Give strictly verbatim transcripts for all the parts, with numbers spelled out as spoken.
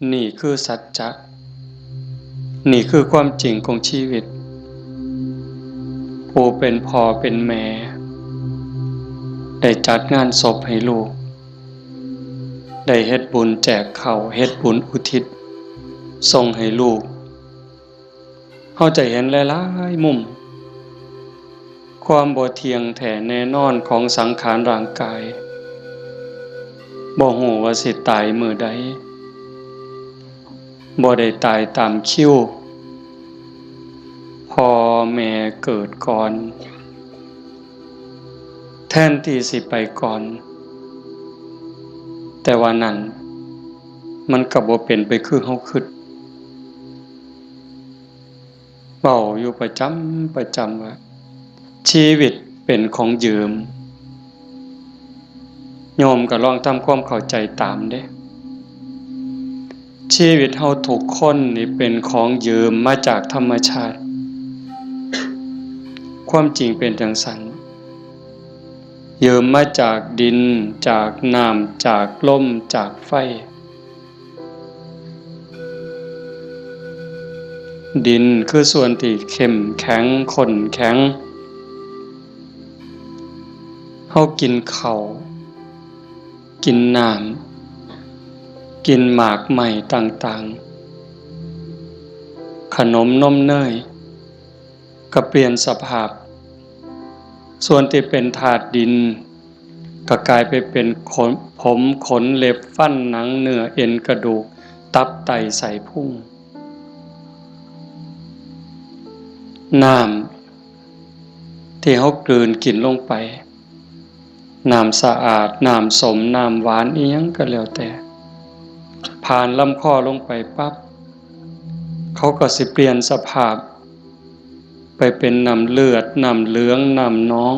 นี่คือสัจจะ นี่คือความจริงของชีวิต ผู้เป็นพ่อเป็นแม่ ได้จัดงานศพให้ลูก ได้เฮ็ดบุญแจกข้าว เฮ็ดบุญอุทิศส่งให้ลูก เฮาจะเห็นหลายๆมุม ความบ่เที่ยงแท้แน่นอนของสังขารร่างกาย บ่ฮู้ว่าสิตายมื้อใด บ่ได้ตายตามคิว พ่อแม่เกิดก่อน แทนที่สิไปก่อน แต่ว่านั่นมันก็บ่เป็นไปคือเฮาคิด เว้าอยู่ประจำประจำว่า ชีวิตเป็นของยืม โยมก็ลองทำความเข้าใจตามเด้ ชีวิตเฮาทุกคนนี่เป็นของยืมมาจากธรรมชาติ ความจริงเป็นจั่งซั้น ยืมมาจากดิน จากน้ำ จากลม จากไฟ ดินคือส่วนที่เข้มแข็ง ข้นแข็ง เฮากินข้าว กินน้ำ กินหมากไม้ต่างๆ ขนมนมเนย ก็เปลี่ยนสภาพ ส่วนที่เป็นธาตุดิน ก็กลายไปเป็นขน ผม ขน เล็บ ฟัน หนัง เนื้อ เอ็น กระดูก ตับ ไต ไส้พุง น้ำที่เฮากลืนกินลงไป น้ำสะอาด น้ำส้ม น้ำหวาน อิหยังก็แล้วแต่ ผ่านลำคอลงไปปั๊บ เขาก็สิเปลี่ยนสภาพ ไปเป็นน้ำเลือด น้ำเหลือง น้ำหนอง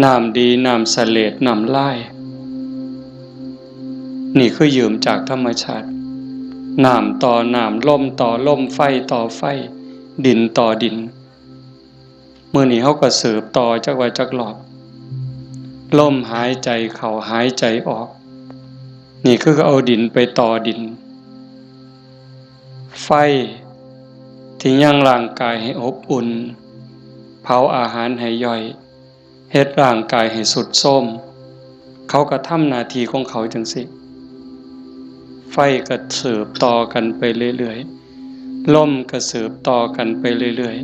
น้ำดี น้ำเสลด น้ำลาย นี่คือยืมจากธรรมชาติ น้ำต่อน้ำ ลมต่อลม ไฟต่อไฟ ดินต่อดิน มื้อนี้เฮาก็สืบต่อจักว่าจักรอบ ลมหายใจเข้าหายใจออก นี่คือเอาดินไปต่อดิน ไฟที่ยังร่างกายให้อบอุ่น เผาอาหารให้ย่อย เฮ็ดร่างกายให้ทรุดโทรม เขาก็ทำหน้าที่ของเขาจั่งซี้ ไฟก็สืบต่อกันไปเรื่อยๆ ลมก็สืบต่อกันไปเรื่อย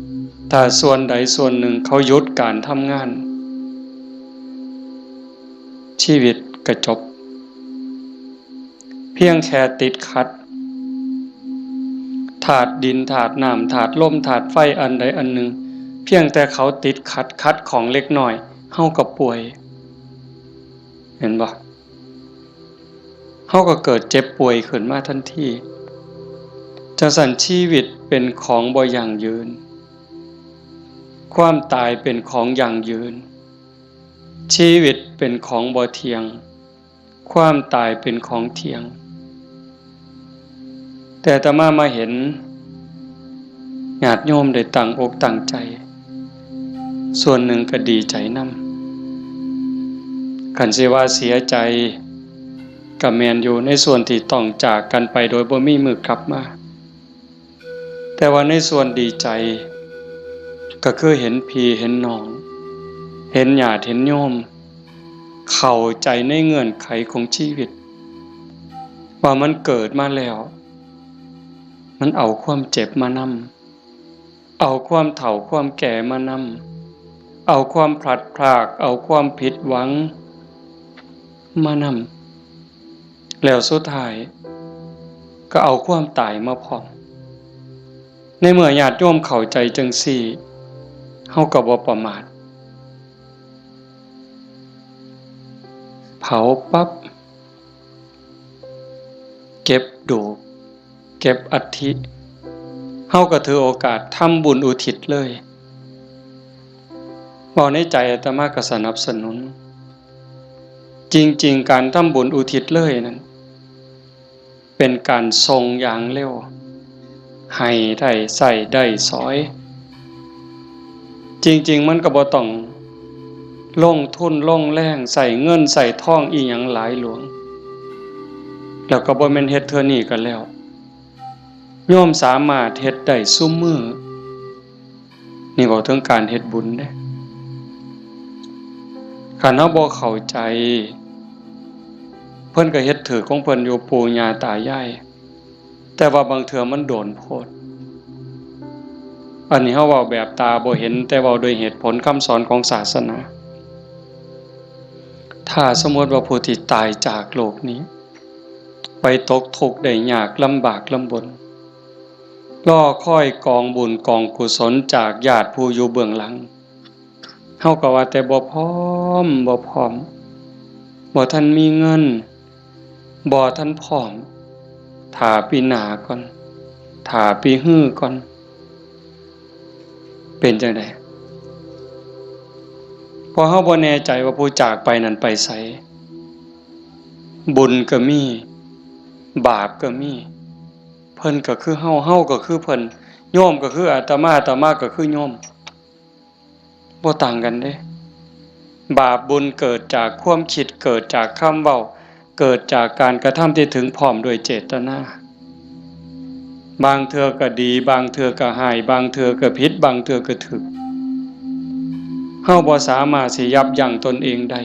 ๆ ถ้าส่วนใดส่วนหนึ่งเขาหยุดการทำงาน ชีวิตก็จบ เพียงแค่ติดขัด ธาตุดิน ธาตุน้ำ ธาตุลม ธาตุไฟ อันใดอันหนึ่ง เพียงแต่เขาติดขัด ขัดข้องเล็กน้อย เฮาก็ป่วย เห็นบ่ เฮาก็เกิดเจ็บป่วยขึ้นมาทันที จั่งซั้นชีวิตเป็นของบ่ยั่งยืน ความตายเป็นของยั่งยืน ชีวิตเป็นของบ่เที่ยง ความตายเป็นของเที่ยง แต่อาตมามาเห็นญาติโยมได้ตั้งอกตั้งใจ ส่วนหนึ่งก็ดีใจนำ คันสิว่าเสียใจก็แม่นอยู่ ในส่วนที่ต้องจากกันไปโดยบ่มีมื้อกลับมา แต่ว่าในส่วนดีใจ ก็คือเห็นพี่เห็นน้อง เห็นญาติเห็นโยม เข้าใจในเงื่อนไขของชีวิต ว่ามันเกิดมาแล้ว มันเอาความเจ็บมานำ เอาความเฒ่าความแก่มานำ เอาความพลัดพราก เอาความผิดหวังมานำ แล้วสุดท้ายก็เอาความตายมาพร้อม ในเมื่อญาติโยมเข้าใจจั่งซี้ เฮาก็บ่ประมาท เผาปั๊บ เก็บดูก เก็บอัฐิ เฮาก็ถือโอกาสทำบุญอุทิศเลย เว้าในใจอาตมาก็สนับสนุน จริงๆ การทำบุญอุทิศเลยนั้น เป็นการส่งอย่างเร็ว ให้ได้ใช้ได้สอย จริงๆ มันก็บ่ต้องลงทุนลงแรง ใช้เงินใช้ทองอิหยังหลายหลวง แล้วก็บ่แม่นเฮ็ดเทื่อนี้ก็แล้ว โยมสามารถเฮ็ดได้ซุมื้อ นี่เว้าถึงการเฮ็ดบุญเด้ คันเฮาบ่เข้าใจ เพิ่นก็เฮ็ดถืกของเพิ่นอยู่ ปู่ย่าตายาย แต่ว่าบางเทื่อมันโดนโพด อันนี้เฮาเว้าแบบตาบ่เห็น แต่เว้าโดยเหตุผลคำสอนของศาสนา ถ้าสมมติว่าผู้ที่ตายจากโลกนี้ ไปตกทุกข์ได้ยากลำบากลำบน รอคอยกองบุญกองกุศลจากญาติผู้อยู่เบื้องหลัง เฮาก็ว่าแต่บ่พร้อม บ่พร้อม บ่ทันมีเงิน บ่ทันพร้อม ถ้าปีหน้าก่อน ถ้าปีฮือก่อน เป็นจั่งใด เพราะเฮาบ่แน่ใจว่าผู้จากไปนั้นไปไส บุญก็มี บาปก็มี เพิ่นก็คือเฮา เฮาก็คือเพิ่น โยมก็คืออาตมา อาตมาก็คือโยม บ่ต่างกันเด้ บาปบุญเกิดจากความคิด เกิดจากคำเว้า เกิดจากการกระทำที่ถึงพร้อมด้วยเจตนา บางเทื่อก็ดี บางเทื่อก็ฮ้าย บางเทื่อก็ผิด บางเทื่อก็ถูก เฮาบ่สามารถสิยับยั้งตนเองได้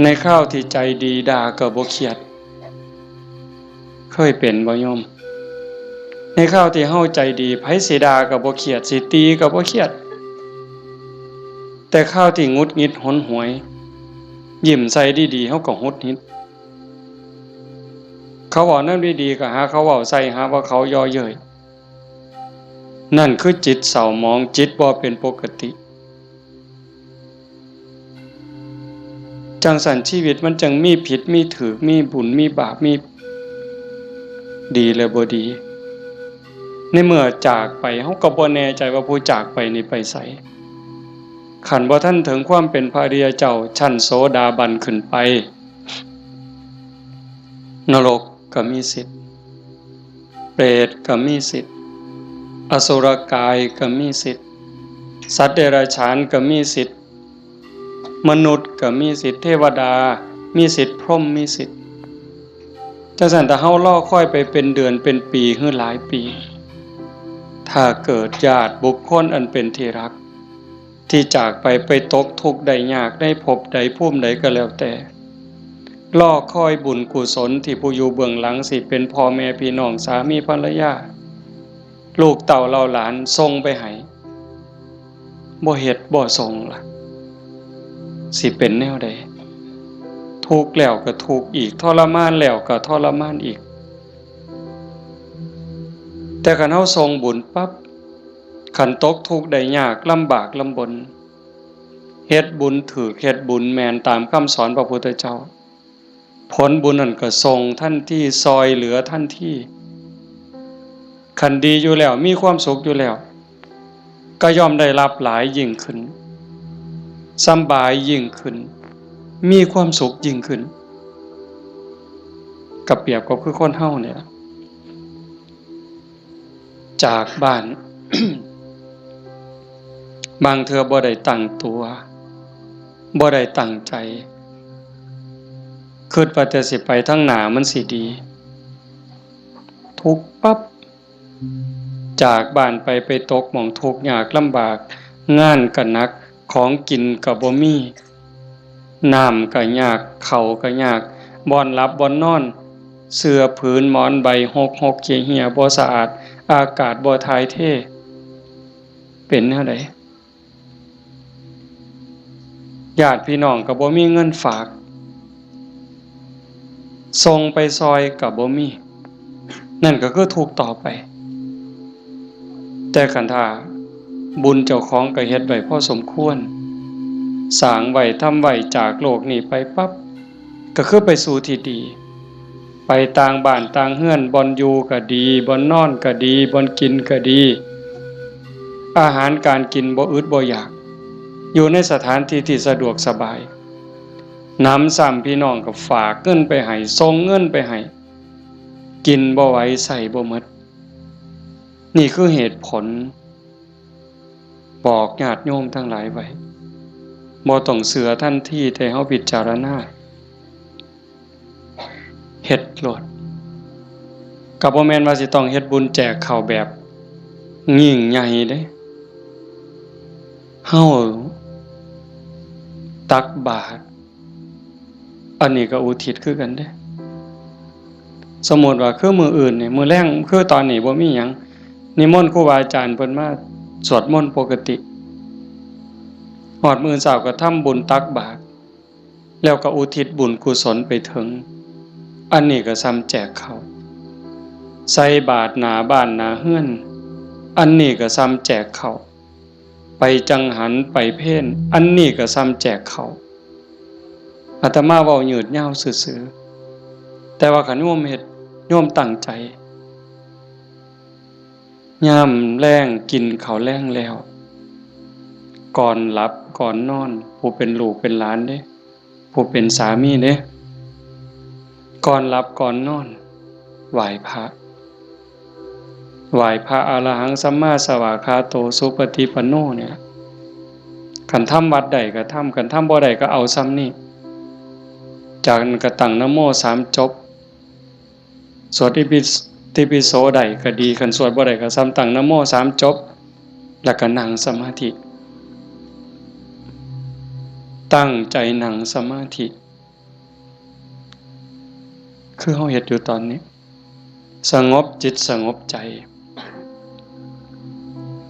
ในคราวที่ใจดีด่าก็บ่เครียด เคยเป็นบ่โยม ในคราวที่เฮาใจดี ไผสิด่าก็บ่เครียด สิตีก็บ่เครียด แต่คราวที่หงุดหงิดหนหวย ยิ้มใส่ดีๆ เฮาก็หงุดหงิด เขาเว้าแนวดีๆ ก็หาเขาเว้าใส่ หาว่าเขาเยาะเย้ย นั่นคือจิตเศร้าหมอง จิตบ่เป็นปกติ จั่งซั้นชีวิตมันจั่งมีผิดมีถูก มีบุญมีบาป มีดีและบ่ดี ในเมื่อจากไป เฮาก็บ่แน่ใจว่าผู้จากไปนี่ไปไส คันบ่ทันถึงความเป็นพระอริยเจ้าชั้นโสดาบันขึ้นไป นรกก็มีสิทธิ์ เปรตก็มีสิทธิ์ อสุรกายก็มีสิทธิ์ สัตว์เดรัจฉานก็มีสิทธิ์ มนุษย์ก็มีสิทธิ์ เทวดามีสิทธิ์ พรหมมีสิทธิ์ จั่งซั้นถ้าเฮารอคอยไปเป็นเดือนเป็นปีหรือหลายปี ถ้าเกิดญาติบุคคลอันเป็นที่รัก ที่จากไป ไปตกทุกข์ได้ยากในภพใดภูมิใดก็แล้วแต่ รอคอยบุญกุศลที่ผู้อยู่เบื้องหลัง สิเป็นพ่อแม่พี่น้อง สามีภรรยา ลูกเต้าเหล่าหลานส่งไปให้ บ่เฮ็ดบ่ส่งล่ะ สิเป็นแนวใด ทุกข์แล้วก็ทุกข์อีก ทรมานแล้วก็ทรมานอีก แต่คันเฮาส่งบุญปั๊บ คันตกทุกข์ได้ยากลำบากลำบน เฮ็ดบุญถูก เฮ็ดบุญแม่นตามคำสอนพระพุทธเจ้า ผลบุญนั่นก็ส่งทันที ซ่อยเหลือทันที คันดีอยู่แล้ว มีความสุขอยู่แล้ว ก็ย่อมได้รับหลายยิ่งขึ้น สำบายยิ่งขึ้น มีความสุขยิ่งขึ้น ก็เปรียบกับคือคนเฮาเนี่ย จากบ้าน บางเทื่อบ่ได้ตั้งตัว บ่ได้ตั้งใจ คิดว่าแต่สิไปทางหน้ามันสิดี ทุกข์ปั๊บ จากบ้านไป ไปตกหม่องทุกข์ยากลำบาก งานก็หนัก ของกินก็บ่มี น้ำก็ยาก ข้าวก็ยาก บ่อนหลับบ่อนนอน เสื่อผืนหมอนใบหกหกเหี่ยๆ บ่สะอาด อากาศบ่ถ่ายเท เป็นแนวใด ญาติพี่น้องก็บ่มีเงินฝาก ส่งไปซ่อยก็บ่มี นั่นก็คือทุกข์ต่อไป แต่คันถ้าบุญเจ้าของก็เฮ็ดไว้พอสมควร สร้างไว้ ทำไว้ จากโลกนี้ไปปั๊บ ก็คือไปสู่ที่ดี ไปต่างบ้านต่างเฮือน บ่อนอยู่ก็ดี บ่อนนอนก็ดี บ่อนกินก็ดี อาหารการกินบ่อึดบ่อยาก อยู่ในสถานที่ที่สะดวกสบาย หนำซ้ำพี่น้องก็ฝากเงินไปให้ ส่งเงินไปให้ กินบ่ไหว ใช้บ่หมด นี่คือเหตุผล บอกญาติโยมทั้งหลายไว้ บ่ต้องเชื่อทันที แต่เฮาพิจารณา เฮ็ดโลด ก็บ่แม่นว่าสิต้องเฮ็ดบุญแจกข้าวแบบยิ่งใหญ่เด้ เฮาตักบาตร อันนี้ก็อุทิศคือกันเด้ สมมุติว่าคือมื้ออื่นนี่ มื้อแลง คือตอนนี้บ่มีหยัง นิมนต์ครูบาอาจารย์เพิ่นมาสวดมนต์ปกติ ฮอดมื้อเช้าก็ทำบุญตักบาตร แล้วก็อุทิศบุญกุศลไปถึง อันนี้ก็ส่ำแจกข้าว ใส่บาตรหน้าบ้านหน้าเฮือน อันนี้ก็ส่ำแจกข้าว ไปจังหันไปเพล อันนี้ก็ส่ำแจกข้าว อาตมาเว้ายืดยาวซื่อๆ แต่ว่าคันโยมเฮ็ด โยมตั้งใจ ยามแลงกินข้าวแลงแล้ว ก่อนหลับก่อนนอน ผู้เป็นลูกเป็นหลานเด้ ผู้เป็นสามีเด้ ก่อนหลับก่อนนอน ไหว้พระ ไหว้พระอรหังสัมมาสวากขาโตสุปฏิปันโนเนี่ย คันทำวัดได้ก็ทำ คันทำบ่ได้ก็เอาส่ำนี้ จากนั้นก็ตั้งนะโมสามจบ สวดอิติปิโสได้ก็ดี คันสวดบ่ได้ก็ส่ำตั้งนะโมสามจบ แล้วก็นั่งสมาธิ ตั้งใจนั่งสมาธิ คือเฮาเฮ็ดอยู่ตอนนี้ สงบจิตสงบใจ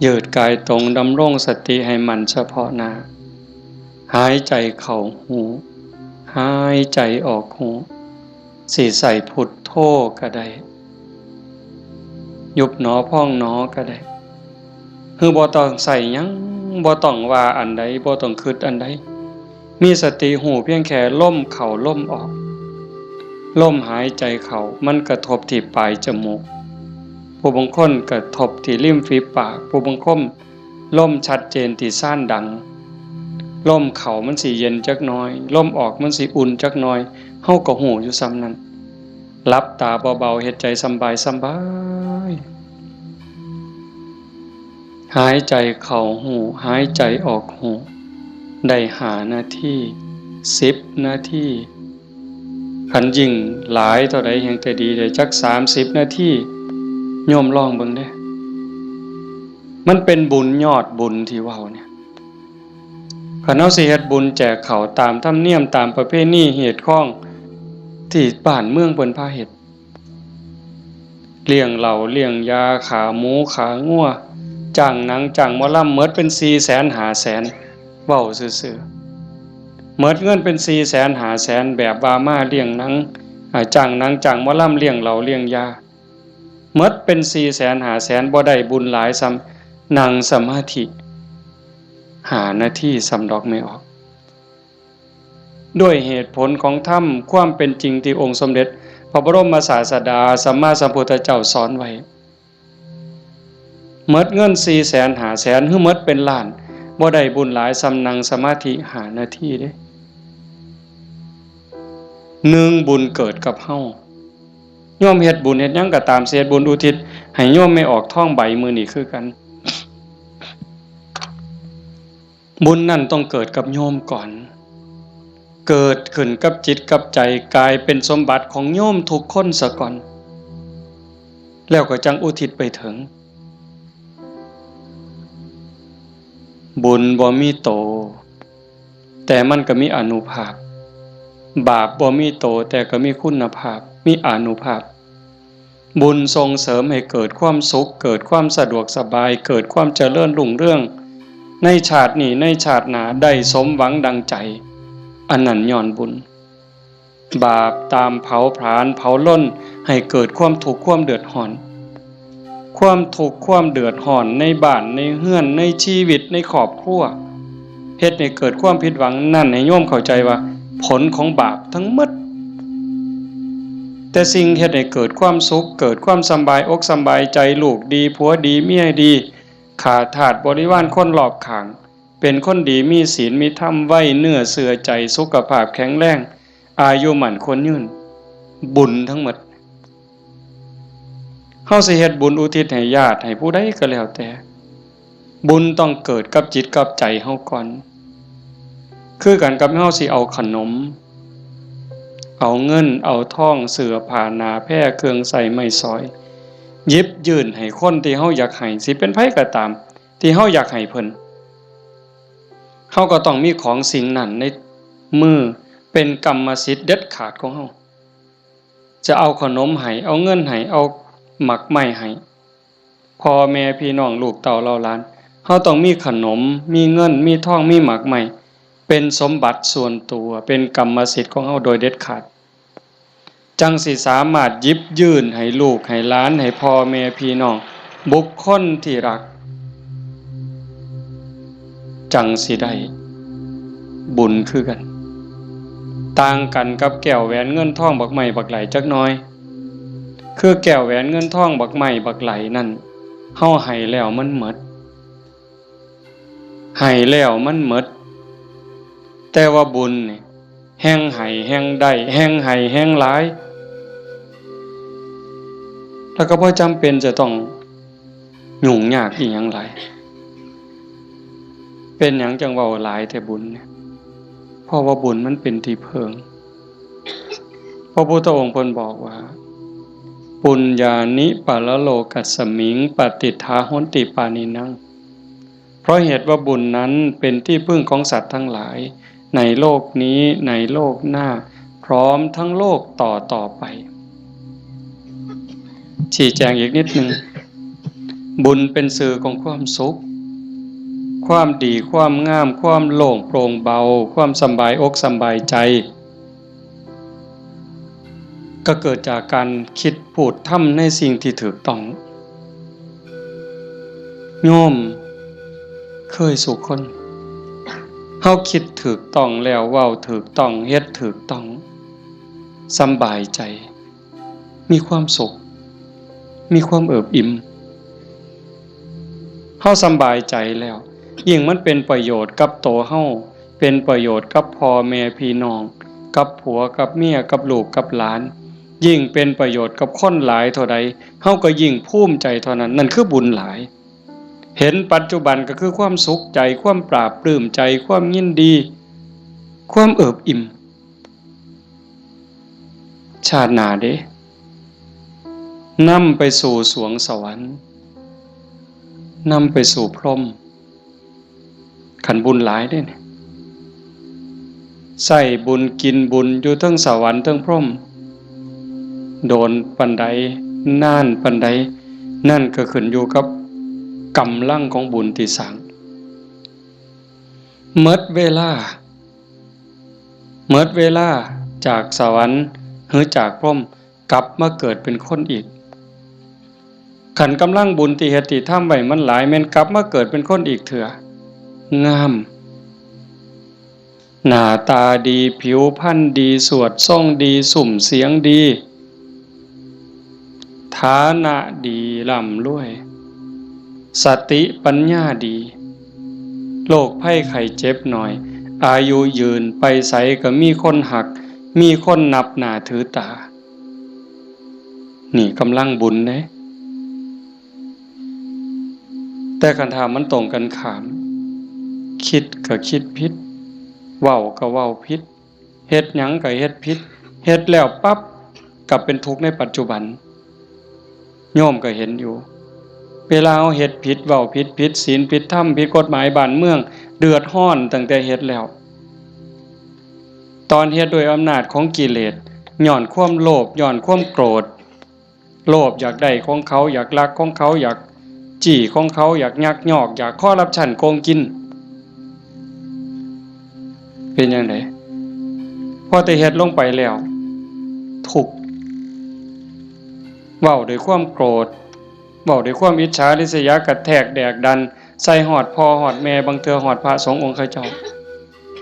ยืดกายตรง ดำรงสติให้มั่นเฉพาะหน้า หายใจเข้าฮู้ หายใจออกฮู้ สิใส่พุทโธก็ได้ ยุบหนอพองหนอก็ได้ คือบ่ต้องใส่หยัง บ่ต้องว่าอันใด บ่ต้องคิดอันใด มีสติฮู้เพียงแค่ลมเข้าลมออก ลมหายใจเข้ามันกระทบที่ปลายจมูก ผู้บางคนกระทบที่ริมฝีปาก ผู้บางคนลมชัดเจนที่ซานดัง ลมเข้ามันสิเย็นจักหน่อย ลมออกมันสิอุ่นจักหน่อย เฮาก็ฮู้อยู่ส่ำนั้น หลับตาเบาๆ เฮ็ดใจสำบายสำบาย หายใจเข้าฮู้ หายใจออกฮู้ ได้ห้านาที สิบนาที คันยิ่งหลายเท่าใดแฮ่งแต่ดี ได้จักสามสิบนาที โยมลองเบิ่งเด้ มันเป็นบุญยอดบุญที่เว้าเนี่ย คันเฮาสิเฮ็ดบุญแจกข้าวตามธรรมเนียม ตามประเพณีฮีตคองที่บ้านเมืองเพิ่นพาเฮ็ด เลี้ยงเหล้าเลี้ยงยา ฆ่าหมูฆ่างัว จ้างหนังจ้างหมอลำ หมดเป็นสี่แสนห้าแสน เว้าซื่อๆ หมดเงินเป็นสี่แสนห้าแสน แบบว่ามาเลี้ยงหนัง อ่า จ้างหนังจ้างหมอลำ เลี้ยงเหล้าเลี้ยงยา หมดเป็นสี่แสนห้าแสน บ่ได้บุญหลายส่ำนั่งสมาธิห้านาทีส่ำดอก แม่ออก ด้วยเหตุผลของธรรม ความเป็นจริงที่องค์สมเด็จพระบรมศาสดาสัมมาสัมพุทธเจ้าสอนไว้ หมดเงินสี่แสนห้าแสน หรือหมดเป็นล้าน บ่ได้บุญหลายส่ำนั่งสมาธิห้านาทีเด้ หนึ่ง บุญเกิดกับเฮา โยมเฮ็ดบุญเฮ็ดหยังก็ตาม สิเฮ็ดบุญอุทิศให้โยมแม่ออกทองใบมื้อนี้คือกัน บุญนั่นต้องเกิดกับโยมก่อน เกิดขึ้นกับจิตกับใจ กลายเป็นสมบัติของโยมทุกคนซะก่อน แล้วก็จั่งอุทิศไปถึง บุญบ่มีโต แต่มันก็มีอานุภาพ บาปบ่มีโต แต่ก็มีคุณภาพ มีอานุภาพ บุญส่งเสริมให้เกิดความสุข เกิดความสะดวกสบาย เกิดความเจริญรุ่งเรือง ในชาตินี้ ในชาติหน้า ได้สมหวังดังใจ อันนั้นย้อนบุญ บาปตามเผาผลาญเผาลนให้เกิดความทุกข์ความเดือดร้อน ความทุกข์ความเดือดร้อนในบ้านในเฮือนในชีวิตในครอบครัว เฮ็ดให้เกิดความผิดหวัง นั่นให้โยมเข้าใจว่าผลของบาปทั้งหมด แต่สิ่งเฮ็ดให้เกิดความสุข เกิดความสำบายอกสำบายใจ ลูกดีผัวดีเมียดี ข้าทาสบริวารคนรอบข้าง เป็นคนดีมีศีลมีธรรม ไว้เนื้อเชื่อใจ สุขภาพแข็งแรง อายุมั่นขวัญยืน บุญทั้งหมด เฮาสิเฮ็ดบุญอุทิศให้ญาติให้ผู้ใดก็แล้วแต่ บุญต้องเกิดกับจิตกับใจเฮาก่อน คือกันกับเฮาสิเอาขนม เอาเงินเอาทอง เสื้อผ้าหน้าแพร เครื่องใช้ไม้สอย หยิบยื่นให้คนที่เฮาอยากให้ สิเป็นไผก็ตาม ที่เฮาอยากให้เพิ่น เฮาก็ต้องมีของสิ่งนั้นในมือ เป็นกรรมสิทธิ์เด็ดขาดของเฮา จะเอาขนมให้ เอาเงินให้ เอาหมากไม้ให้ พ่อแม่พี่น้องลูกเต้าเหล่าหลาน เฮาต้องมีขนม มีเงิน มีทอง มีหมากไม้ เป็นสมบัติส่วนตัว เป็นกรรมสิทธิ์ของเฮาโดยเด็ดขาด จั่งสิสามารถหยิบยื่นให้ลูกให้หลาน ให้พ่อแม่พี่น้อง บุคคลที่รัก จั่งสิได้บุญคือกัน ต่างกันกับแก้วแหวนเงินทองบักไม้บักไหลจักหน่อย คือแก้วแหวนเงินทองบักไม้บักไหลนั่น เฮาให้แล้วมันหมด ให้แล้วมันหมด แต่ว่าบุญนี่ แฮ่งให้แฮ่งได้ แฮ่งให้แฮ่งหลาย แล้วก็บ่จำเป็นจะต้องยุ่งยากอีหยังหลาย เป็นหยังจั่งเว้าหลายแต่บุญเนี่ย เพราะว่าบุญมันเป็นที่เพิ่ง พระพุทธองค์เพิ่นบอกว่า ปุญญานิปะระโลกัสสมิง ปะติฏฐาหอนติปานินัง เพราะเหตุว่าบุญนั้นเป็นที่พึ่งของสัตว์ทั้งหลาย ในโลกนี้ ในโลกหน้า พร้อมทั้งโลกต่อต่อไป ชี้แจงอีกนิดหนึ่ง บุญเป็นสื่อของความสุข ความดี ความงาม ความโล่งโปร่งเบา ความสำบายอกสำบายใจ ก็เกิดจากการคิดพูดทำในสิ่งที่ถูกต้อง โยมเคยสู่คน เฮาคิดถูกต้องแล้ว เว้าถูกต้อง เฮ็ดถูกต้อง สำบายใจ มีความสุข มีความเอิบอิ่ม เฮาสำบายใจแล้ว ยิ่งมันเป็นประโยชน์กับตัวเฮา เป็นประโยชน์กับพ่อแม่พี่น้อง กับผัวกับเมีย กับลูกกับหลาน ยิ่งเป็นประโยชน์กับคนหลายเท่าใด เฮาก็ยิ่งภูมิใจเท่านั้น นั่นคือบุญหลาย เห็นปัจจุบันก็คือความสุขใจ ความปลาบปลื้มใจ ความยินดี ความเอิบอิ่ม ชาติหน้าเด้ นำไปสู่สวงสวรรค์ นำไปสู่พรหม คันบุญหลายเด้เนี่ย ใช้บุญกินบุญอยู่เทิงสวรรค์เทิงพรหม โดนปานใด นานปานใด นั่นก็ขึ้นอยู่กับกำลังของบุญที่สร้าง หมดเวลา หมดเวลาจากสวรรค์หรือจากพรหม กลับมาเกิดเป็นคนอีก คันกำลังบุญที่เฮ็ดที่ทำไว้มันหลาย แม่นกลับมาเกิดเป็นคนอีกเทื่อ งาม หน้าตาดี ผิวพรรณดี สวดทรงดี ซุ่มเสียงดี ฐานะดี ร่ำรวย สติปัญญาดี โรคภัยไข้เจ็บน้อย อายุยืน ไปไสก็มีคนฮัก มีคนนับหน้าถือตา นี่กำลังบุญเด้ แต่คันถ้ามันตรงกันข้าม คิดก็คิดผิด เว้าก็เว้าผิด เฮ็ดหยังก็เฮ็ดผิด เฮ็ดแล้วปั๊บ กลับเป็นทุกข์ในปัจจุบัน โยมก็เห็นอยู่ เวลาเฮาเฮ็ดผิด เว้าผิด ผิดศีล ผิดธรรม ผิดกฎหมายบ้านเมือง เดือดร้อนตั้งแต่เฮ็ดแล้ว ตอนเฮ็ดด้วยอำนาจของกิเลส ย้อนความโลภ ย้อนความโกรธ โลภอยากได้ของเขา อยากลักของเขา อยากจี้ของเขา อยากยักยอก อยากคอร์รัปชันโกงกิน เป็นจั่งใด พอแต่เฮ็ดลงไปแล้ว ทุกข์ เว้าด้วยความโกรธ เว้าด้วยความอิจฉาริษยา กระแทกแดกดัน ใส่ฮอดพ่อฮอดแม่ บางเทื่อฮอดพระสงฆ์องค์เขาเจ้า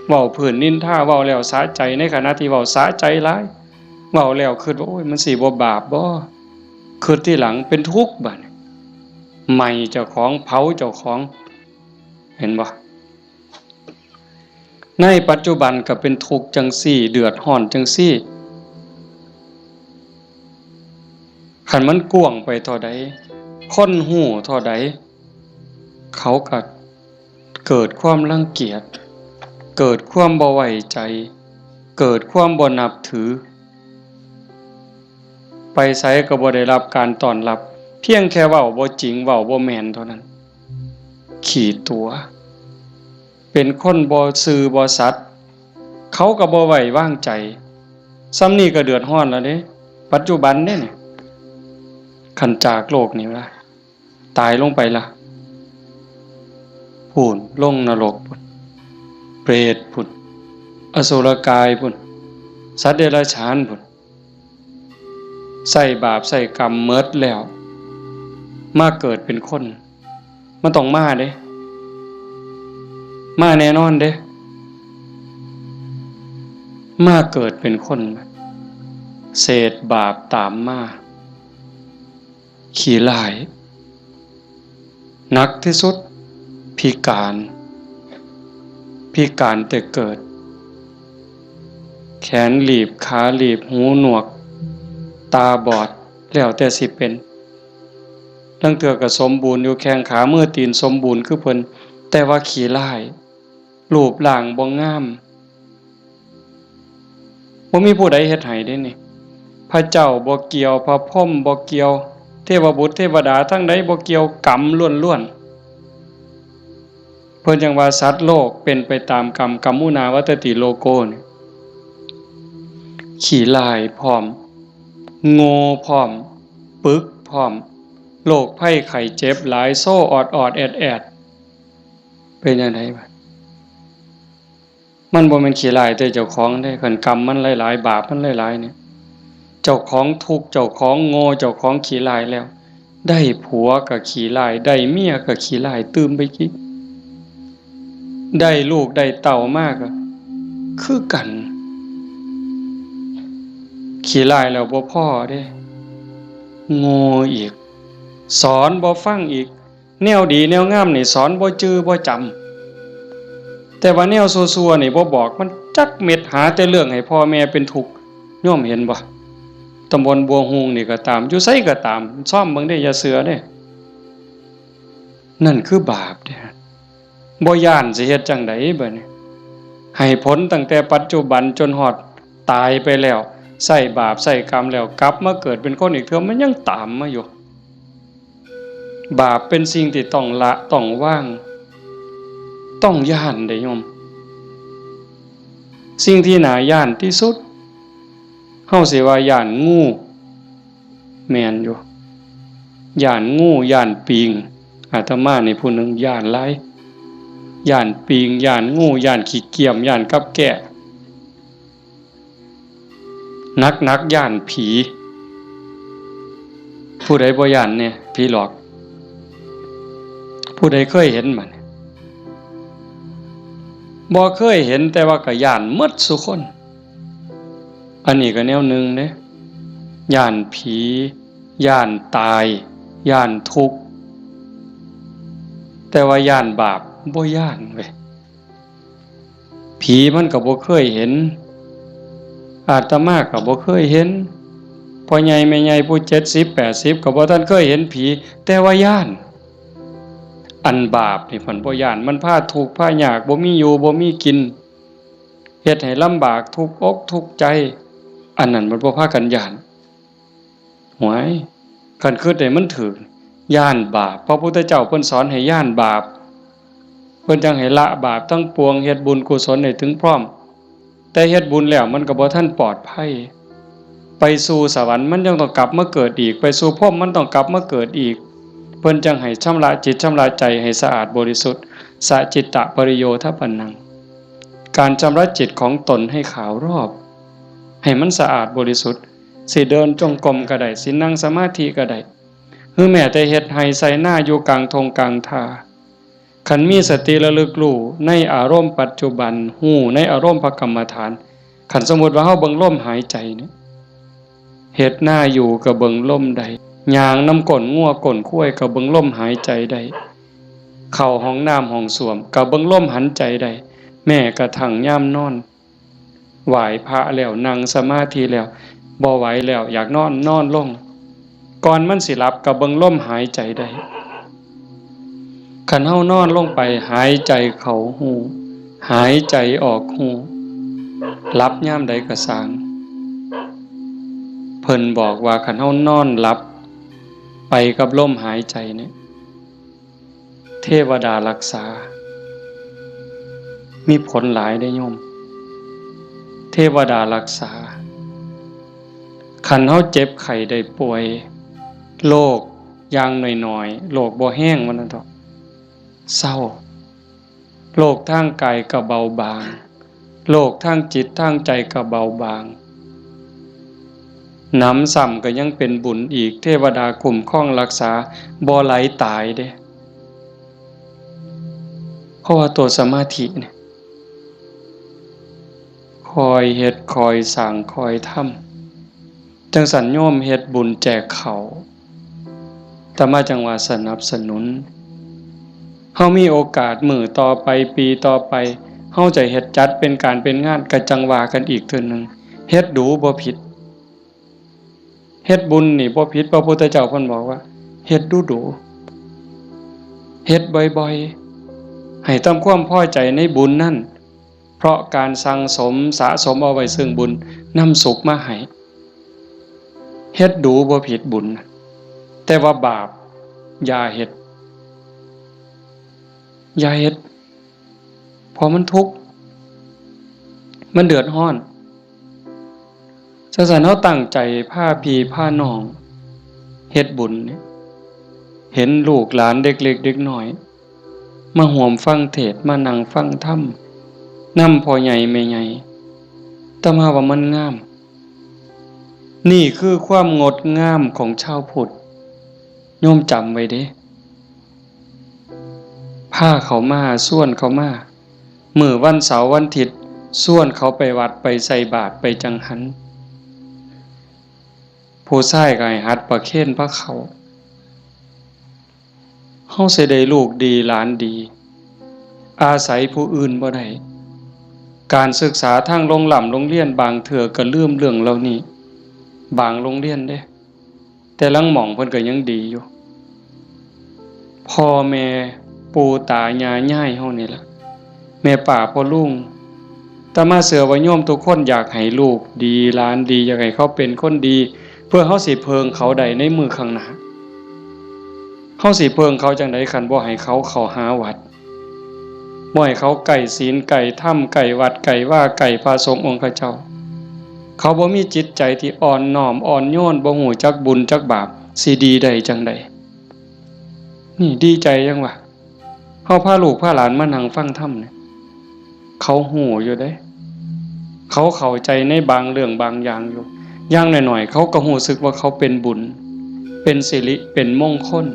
เว้าพื้นนินทา เว้าแล้วสะใจ ในขณะที่เว้าสะใจหลาย เว้าแล้วคิดว่า โอ้ย มันสิบ่บาปบ่ คิดทีหลังเป็นทุกข์บัดนี้ ไหม้เจ้าของ เผาเจ้าของ เห็นบ่ ในปัจจุบันก็เป็นทุกข์จั่งซี้ เดือดร้อนจั่งซี้ คันมันกว้างไปเท่าใด คนฮู้เท่าใด เขาก็เกิดความรังเกียจ เกิดความบ่ไว้ใจ เกิดความบ่นับถือ ไปไสก็บ่ได้รับการต้อนรับ เพียงแค่เว้าบ่จริง เว้าบ่แม่นเท่านั้น ขี้ตั๋ว เป็นคนบ่ซื่อบ่สัตย์ เขาก็บ่ไว้วางใจ ส่ำนี้ก็เดือดร้อนแล้วเด้ ปัจจุบันเด้นี่ คันจากโลกนี้ละ ตายลงไปละ พู้น ลงนรกพู้น เปรตพู้น อสุรกายพู้น สัตว์เดรัจฉานพู้น ใช้บาปใช้กรรมหมดแล้ว มาเกิดเป็นคน มันต้องมาเด้ มาแน่นอนเด้ มาเกิดเป็นคน เศษบาปตามมา ขี้ร้าย หนักที่สุด พิการ พิการแต่เกิด แขนหลีบ ขาหลีบ หูหนวก ตาบอด แล้วแต่สิเป็น ลางเทื่อก็สมบูรณ์อยู่ แข้งขามือตีนสมบูรณ์คือเพิ่น แต่ว่าขี้ร้าย รูปร่างบ่งาม บ่มีผู้ใดเฮ็ดให้เด้นี่ พระเจ้าบ่เกี่ยว พระพรหมบ่เกี่ยว เทวบุตรเทวดาทั้งใดบ่เกี่ยว กรรมล้วนๆ เพิ่นจั่งว่าสัตว์โลกเป็นไปตามกรรม กัมมุนาวัตติโลโกนี่ ขี้ร้ายพร้อม โง่พร้อม ปึกพร้อม โรคภัยไข้เจ็บหลาย โซออดๆ แอดๆ เป็นจั่งใดบาด มันบ่แม่นขี้ร้ายแต่เจ้าของเด้ คันกรรมมันหลายๆ บาปมันหลายๆ เนี่ย เจ้าของทุกข์ เจ้าของโง่ เจ้าของขี้ร้ายแล้ว ได้ผัวก็ขี้ร้าย ได้เมียก็ขี้ร้ายตื่มไปอีก ได้ลูกได้เต้ามาก็คือกัน ขี้ร้ายแล้วบ่พอเด้ โง่อีก สอนบ่ฟังอีก แนวดีแนวงามนี่สอนบ่จื่อบ่จำ แต่ว่าแนวซั่วๆ นี่บ่บอกมันจักเม็ด หาแต่เรื่องให้พ่อแม่เป็นทุกข์ โยมเห็นบ่ ตำบลบัวฮูงนี่ก็ตาม อยู่ไสก็ตาม ซ่อมเบิ่งเด้ อย่าเชื่อเด้ นั่นคือบาปเด้ บ่ย้านสิเฮ็ดจั่งใดบัดนี้ ให้ผลตั้งแต่ปัจจุบันจนฮอดตายไปแล้ว ใช้บาปใช้กรรมแล้ว กลับมาเกิดเป็นคนอีกเทื่อ มันยังตามมาอยู่ บาปเป็นสิ่งที่ต้องละ ต้องวาง ต้องย้านเด้โยม สิ่งที่น่าย้านที่สุด เฮาสิว่าย้านงู แม่นอยู่ ย้านงู ย้านปิง อาตมานี่ผู้หนึ่งย้านหลาย ย้านปิง ย้านงู ย้านขี้เกียม ย้านกับแก้ หนักๆ ย้านผี ผู้ใดบ่ย้านแน่ ผีหลอก ผู้ใดเคยเห็นบ่เนี่ย บ่เคยเห็น แต่ว่าก็ย้านหมดซุคน อันนี้ก็แนวหนึ่งเด้ ย้านผี ย้านตาย ย้านทุกข์ แต่ว่าย้านบาปบ่ย้านเว้ย ผีมันก็บ่เคยเห็น อาตมาก็บ่เคยเห็น พ่อใหญ่แม่ใหญ่ผู้เจ็ดสิบแปดสิบก็บ่ทันเคยเห็นผี แต่ว่าย้าน อันบาปนี่เพิ่นบ่ย้าน มันพาทุกข์พายาก บ่มีอยู่บ่มีกิน เฮ็ดให้ลำบากทุกข์อกทุกข์ใจ อันนั้นมันบ่พากันย้าน หวย คันคิดได้มันถืก ย้านบาป พระพุทธเจ้าเพิ่นสอนให้ย้านบาป เพิ่นจั่งให้ละบาปทั้งปวง เฮ็ดบุญกุศลให้ถึงพร้อม แต่เฮ็ดบุญแล้วมันก็บ่ทันปลอดภัย ไปสู่สวรรค์มันยังต้องกลับมาเกิดอีก ไปสู่พรหมมันต้องกลับมาเกิดอีก เพิ่นจั่งให้ชำระจิตชำระใจให้สะอาดบริสุทธิ์ สะจิตตะปริโยทปนัง การชำระจิตของตนให้ขาวรอบ ให้มันสะอาดบริสุทธิ์ สิเดินจงกรมก็ได้ สินั่งสมาธิก็ได้ หรือแม้แต่เฮ็ดไร่ไถนาอยู่กลางท่งกลางท่า คันมีสติระลึกรู้ในอารมณ์ปัจจุบัน รู้ในอารมณ์พระกรรมฐาน คันสมมุติว่าเฮาเบิ่งลมหายใจเนี่ย เฮ็ดนาอยู่ก็เบิ่งลมได้ ย่างนำก้นงัวก้นควายก็เบิ่งลมหายใจได้ เข้าห้องน้ำห้องส้วมก็เบิ่งลมหายใจได้ แม้กระทั่งยามนอน ไหว้พระแล้ว นั่งสมาธิแล้ว บ่ไหวแล้ว อยากนอน นอนลง ก่อนมันสิหลับก็เบิ่งลมหายใจได้ คันเฮานอนลงไป หายใจเข้ารู้ หายใจออกรู้ หลับยามใดก็ซ่าง เพิ่นบอกว่าคันเฮานอนหลับไปกับลมหายใจเนี่ย เทวดารักษา มีผลหลายเด้อโยม เทวดารักษา คันเฮาเจ็บไข้ได้ป่วย โรคอย่างน้อยๆ โรคบ่แฮงว่าซั่นเถาะ เซา โรคทางกายก็เบาบาง โรคทางจิตทางใจก็เบาบาง หนำซ้ำก็ยังเป็นบุญอีก เทวดาคุ้มครองรักษา บ่ไหลตายเด้ เพราะว่าตัวสมาธิเนี่ย คอยเฮ็ด คอยสร้าง คอยทำ จั่งซั้นโยมเฮ็ดบุญแจกข้าว อาตมาจั่งว่าสนับสนุน เฮามีโอกาสมื้อต่อไป ปีต่อไป เฮาจะเฮ็ดจัดเป็นการเป็นงาน ก็จั่งว่ากันอีกเทื่อหนึ่ง เฮ็ดดูบ่ผิด เฮ็ดบุญนี่บ่ผิด พระพุทธเจ้าเพิ่นบอกว่า เฮ็ดดูดู เฮ็ดบ่อยๆ ให้ทำความพอใจในบุญนั่น เพราะการสั่งสมสะสมเอาไว้ซึ่งบุญ นำสุขมาให้ เฮ็ดดูบ่ผิดบุญ แต่ว่าบาปอย่าเฮ็ด อย่าเฮ็ด เพราะมันทุกข์ มันเดือดร้อน จั่งซั้นเฮาตั้งใจพาพี่พาน้องเฮ็ดบุญเนี่ย เห็นลูกหลานเด็กเล็กเด็กน้อย มาร่วมฟังเทศน์ มานั่งฟังธรรม นำพ่อใหญ่แม่ใหญ่ อาตมาว่ามันงาม นี่คือความงดงามของชาวพุทธ โยมจำไว้เด้ พาเขามา ชวนเขามา มื้อวันเสาร์วันอาทิตย์ ชวนเขาไปวัด ไปใส่บาตร ไปจังหัน ผู้ชายก็ให้หัดประเคนพาเข้า เฮาสิได้ลูกดีหลานดี อาศัยผู้อื่นบ่ได้ การศึกษาทางโรงร่ำโรงเรียนบางเทื่อก็ลืมเรื่องเหล่านี้ บางโรงเรียนเด้ แต่ลางหม่องเพิ่นก็ยังดีอยู่ พ่อแม่ปู่ตายายยายเฮานี่ล่ะ แม่ป้าพ่อลุง อาตมาเชื่อว่าโยมทุกคนอยากให้ลูกดีหลานดี อยากให้เขาเป็นคนดี เพื่อเฮาสิเพิ่งเขาได้ในมื้อข้างหน้า เฮาสิเพิ่งเขาจั่งใด คันบ่ให้เขาเข้าหาวัด บ่ให้เขาใกล้ศีลใกล้ธรรม ใกล้วัดใกล้วา ใกล้พระสงฆ์องค์เจ้า เขาบ่มีจิตใจที่อ่อนน้อมอ่อนโยน บ่ฮู้จักบุญจักบาป สิดีได้จั่งใด นี่ดีใจจั่งวะ เฮาพาลูกพาหลานมานั่งฟังธรรมเนี่ย เขาฮู้อยู่เด้ เขาเข้าใจในบางเรื่องบางอย่างอยู่ อย่างน้อยๆ เขาก็ฮู้สึกว่าเขาเป็นบุญ เป็นสิริ เป็นมงคล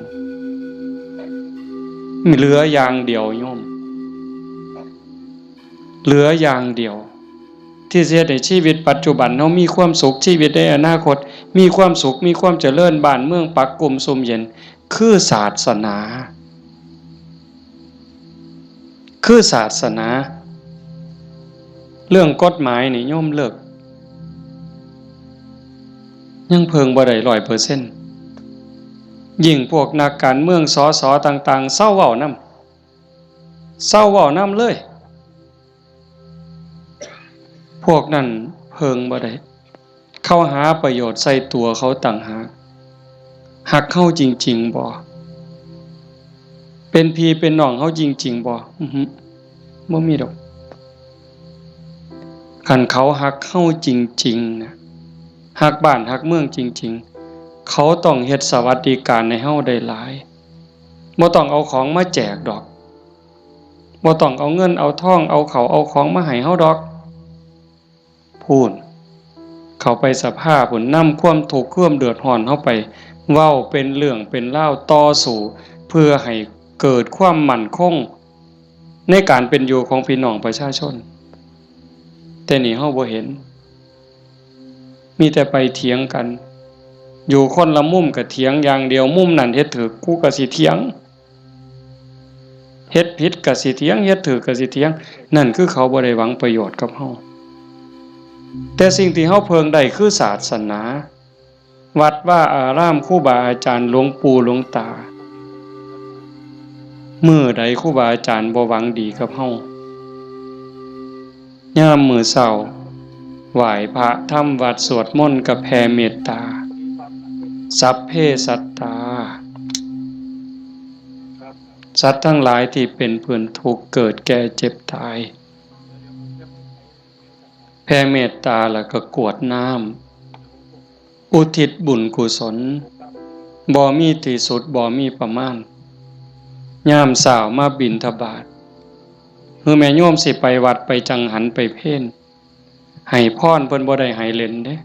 เหลืออย่างเดียวโยม เหลืออย่างเดียว ที่สิเฮ็ดให้ชีวิตปัจจุบันเฮามีความสุข ชีวิตในอนาคตมีความสุข มีความเจริญ บ้านเมืองปักกุมซุ่มเย็น คือศาสนา คือศาสนา เรื่องกฎหมายนี่โยมเลิก ยังเพิ่งบ่ได้ร้อยเปอร์เซ็นต์ ยิ่งพวกนักการเมือง สส ต่างๆ เซาเว้านำ เซาเว้านำเลย พวกนั้นเพิ่งบ่ได้ เขาหาประโยชน์ใส่ตัวเขาต่างหาก ฮักเฮาจริงๆ บ่ เป็นพี่เป็นน้องเฮาจริงๆ บ่ อือฮึ บ่มีดอก คันเขาฮักเฮาจริงๆ นะ ฮักบ้านฮักเมืองจริงๆ เขาต้องเฮ็ดสวัสดิการให้เฮาได้หลาย บ่ต้องเอาของมาแจกดอก บ่ต้องเอาเงินเอาทอง เอาข้าวเอาของมาให้เฮาดอก พู้น เข้าไปสภาพู้น นำความทุกข์ความเดือดร้อนเฮาไป เว้าเป็นเรื่องเป็นราว ต่อสู้ เพื่อให้เกิดความมั่นคง ในการเป็นอยู่ของพี่น้องประชาชน แต่นี่เฮาบ่เห็น มีแต่ไปเถียงกัน อยู่คนละมุมก็เถียงอย่างเดียว มุมนั้นเฮ็ดถูก กูก็สิเถียง เฮ็ดผิดก็สิเถียง เฮ็ดถูกก็สิเถียง นั่นคือเขาบ่ได้หวังประโยชน์กับเฮา แต่สิ่งที่เฮาเพิ่งได้คือศาสนา วัดวาอาราม ครูบาอาจารย์ หลวงปู่หลวงตา มื้อใดครูบาอาจารย์บ่หวังดีกับเฮา ยามมื้อเช้า ไหว้พระทำวัตรสวดมนต์กับแผ่เมตตา สัพเพสัตตา สัตว์ทั้งหลายที่เป็นเพื่อนทุกข์เกิดแก่เจ็บตาย แผ่เมตตาแล้วก็กรวดน้ำ อุทิศบุญกุศล บ่มีที่สุด บ่มีประมาณ ยามเช้ามาบิณฑบาต คือแม่โยมสิไปวัดไปจังหันไปเพล ให้พรเพิ่นบ่ได้ให้เล่นเด้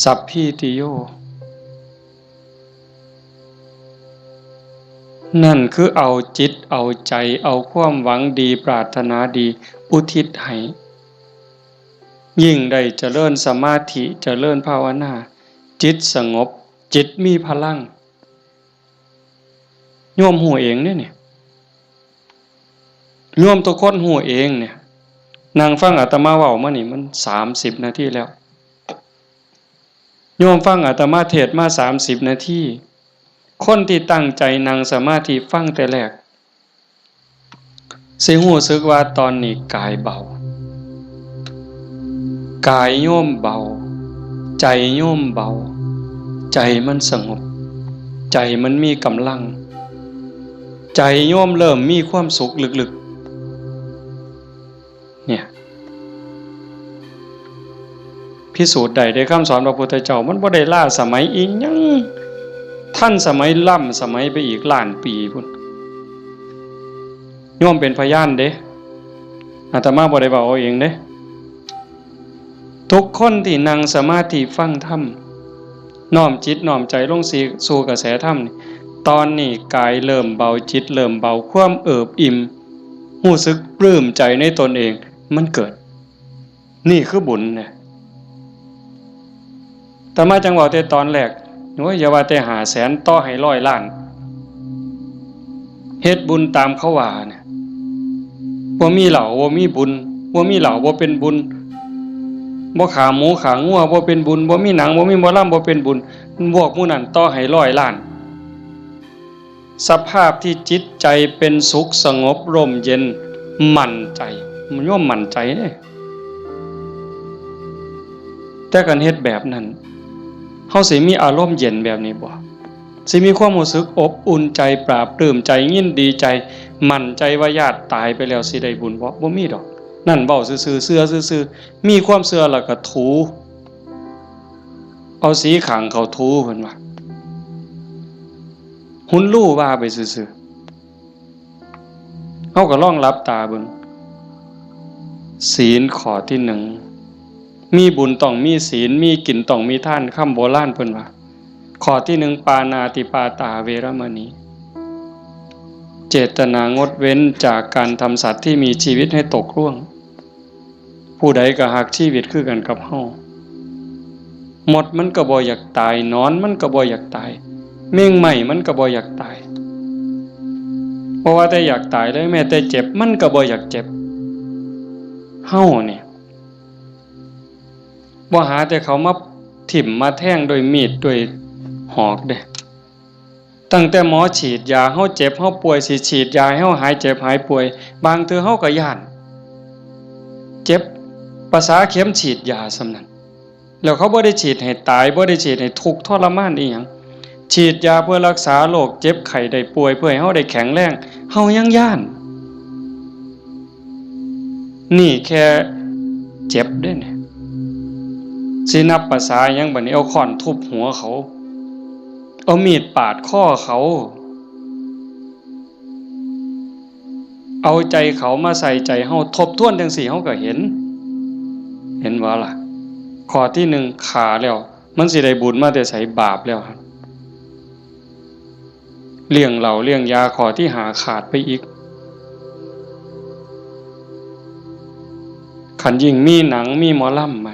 สัพพีติโย นั่นคือเอาจิตเอาใจ เอาความหวังดีปรารถนาดีอุทิศให้ ยิ่งได้เจริญสมาธิเจริญภาวนา จิตสงบ จิตมีพลัง โยมฮู้เองเด้เนี่ย โยมทุกคนฮู้เองเนี่ย นั่งฟังอาตมาเว้ามานี่มันสามสิบนาทีแล้ว โยมฟังอาตมาเทศน์มาสามสิบนาที คนที่ตั้งใจนั่งสมาธิฟังแต่แรก สิฮู้สึกว่าตอนนี้กายเบา กายโยมเบา ใจโยมเบา ใจมันสงบ ใจมันมีกำลัง ใจโยมเริ่มมีความสุขลึกๆ เนี่ย พิสูจน์ได้เด้ คำสอนพระพุทธเจ้า มันบ่ได้ล้าสมัยอีหยัง ทันสมัยล้ำสมัยไปอีกล้านปีพุ้น โยมเป็นพยานเด้ อาตมาบ่ได้เว้าเอาเองเด้ ทุกคนที่นั่งสมาธิฟังธรรม น้อมจิตน้อมใจลงสู่ สู่กระแสธรรมนี่ ตอนนี้กายเริ่มเบา จิตเริ่มเบา ความเอิบอิ่ม ฮู้สึกปลื้มใจในตนเอง มันเกิด นี่คือบุญนะ อาตมาจั่งเว้าแต่ตอนแรก โอ้ย อย่าว่าแต่ห้าแสน ต่อให้ร้อยล้าน เฮ็ดบุญตามเขาว่าเนี่ย บ่มีเหล้าบ่มีบุญ บ่มีเหล้าบ่เป็นบุญ บ่ฆ่าหมูฆ่างัวบ่เป็นบุญ บ่มีหนังบ่มีหมอลำบ่เป็นบุญ พวกหมู่นั้นต่อให้ร้อยล้าน สภาพที่จิตใจเป็นสุขสงบร่มเย็น มั่นใจ มันย่อมมั่นใจเด้ แต่คันเฮ็ดแบบนั้น เฮาสิมีอารมณ์เย็นแบบนี้บ่ สิมีความรู้สึกอบอุ่นใจ ปลาบปลื้มใจ ยินดีใจ มั่นใจว่าญาติตายไปแล้วสิได้บุญบ่ บ่มีดอก นั่นเว้าซื่อๆ เชื่อซื่อๆ มีความเชื่อแล้วก็ถู เอาสีข้างเขาถู เพิ่นว่า หุนลู่ว่าไปซื่อๆ เฮาก็ลองหลับตาเบิ่ง ศีลข้อที่หนึ่ง มีบุญต้องมีศีล มีกินต้องมีทาน คำโบราณเพิ่นว่า ข้อที่หนึ่ง ปาณาติปาตาเวรมณี เจตนางดเว้นจากการทำสัตว์ที่มีชีวิตให้ตกร่วง ผู้ใดก็ฮักชีวิตคือกันกับเฮา มดมันก็บ่อยากตาย หนอนมันก็บ่อยากตาย แมงไหม้มันก็บ่อยากตาย บ่ว่าแต่อยากตายเลย แม้แต่เจ็บมันก็บ่อยากเจ็บ เฮาเนี่ย บ่หาแต่เขามาถิ่มมาแทงด้วยมีดด้วยหอกเด้ ตั้งแต่หมอฉีดยา เฮาเจ็บเฮาป่วย สิฉีดยาให้เฮาหายเจ็บหายป่วย บางเทื่อเฮาก็ย้าน เจ็บ ประสาเข็มฉีดยาส่ำนั้น แล้วเขาบ่ได้ฉีดให้ตาย บ่ได้ฉีดให้ทุกข์ทรมานอีหยัง ฉีดยาเพื่อรักษาโรคเจ็บไข้ได้ป่วย เพื่อให้เฮาได้แข็งแรง เฮายังย้าน นี่แค่เจ็บเด้เนี่ย สินับประสาหยังบัดนี้ เอาค้อนทุบหัวเขา เอามีดปาดคอเขา เอาใจเขามาใส่ใจเฮา ทบทวนจั่งซี้เฮาก็เห็น เห็นบ่ล่ะ ข้อที่หนึ่ง ฆ่าแล้ว มันสิได้บุญมาแต่ไส บาปแล้วหั่น เลี้ยงเหล้าเลี้ยงยาข้อที่ห้าขาดไปอีก คันยิ่งมีหนังมีหมอลำมา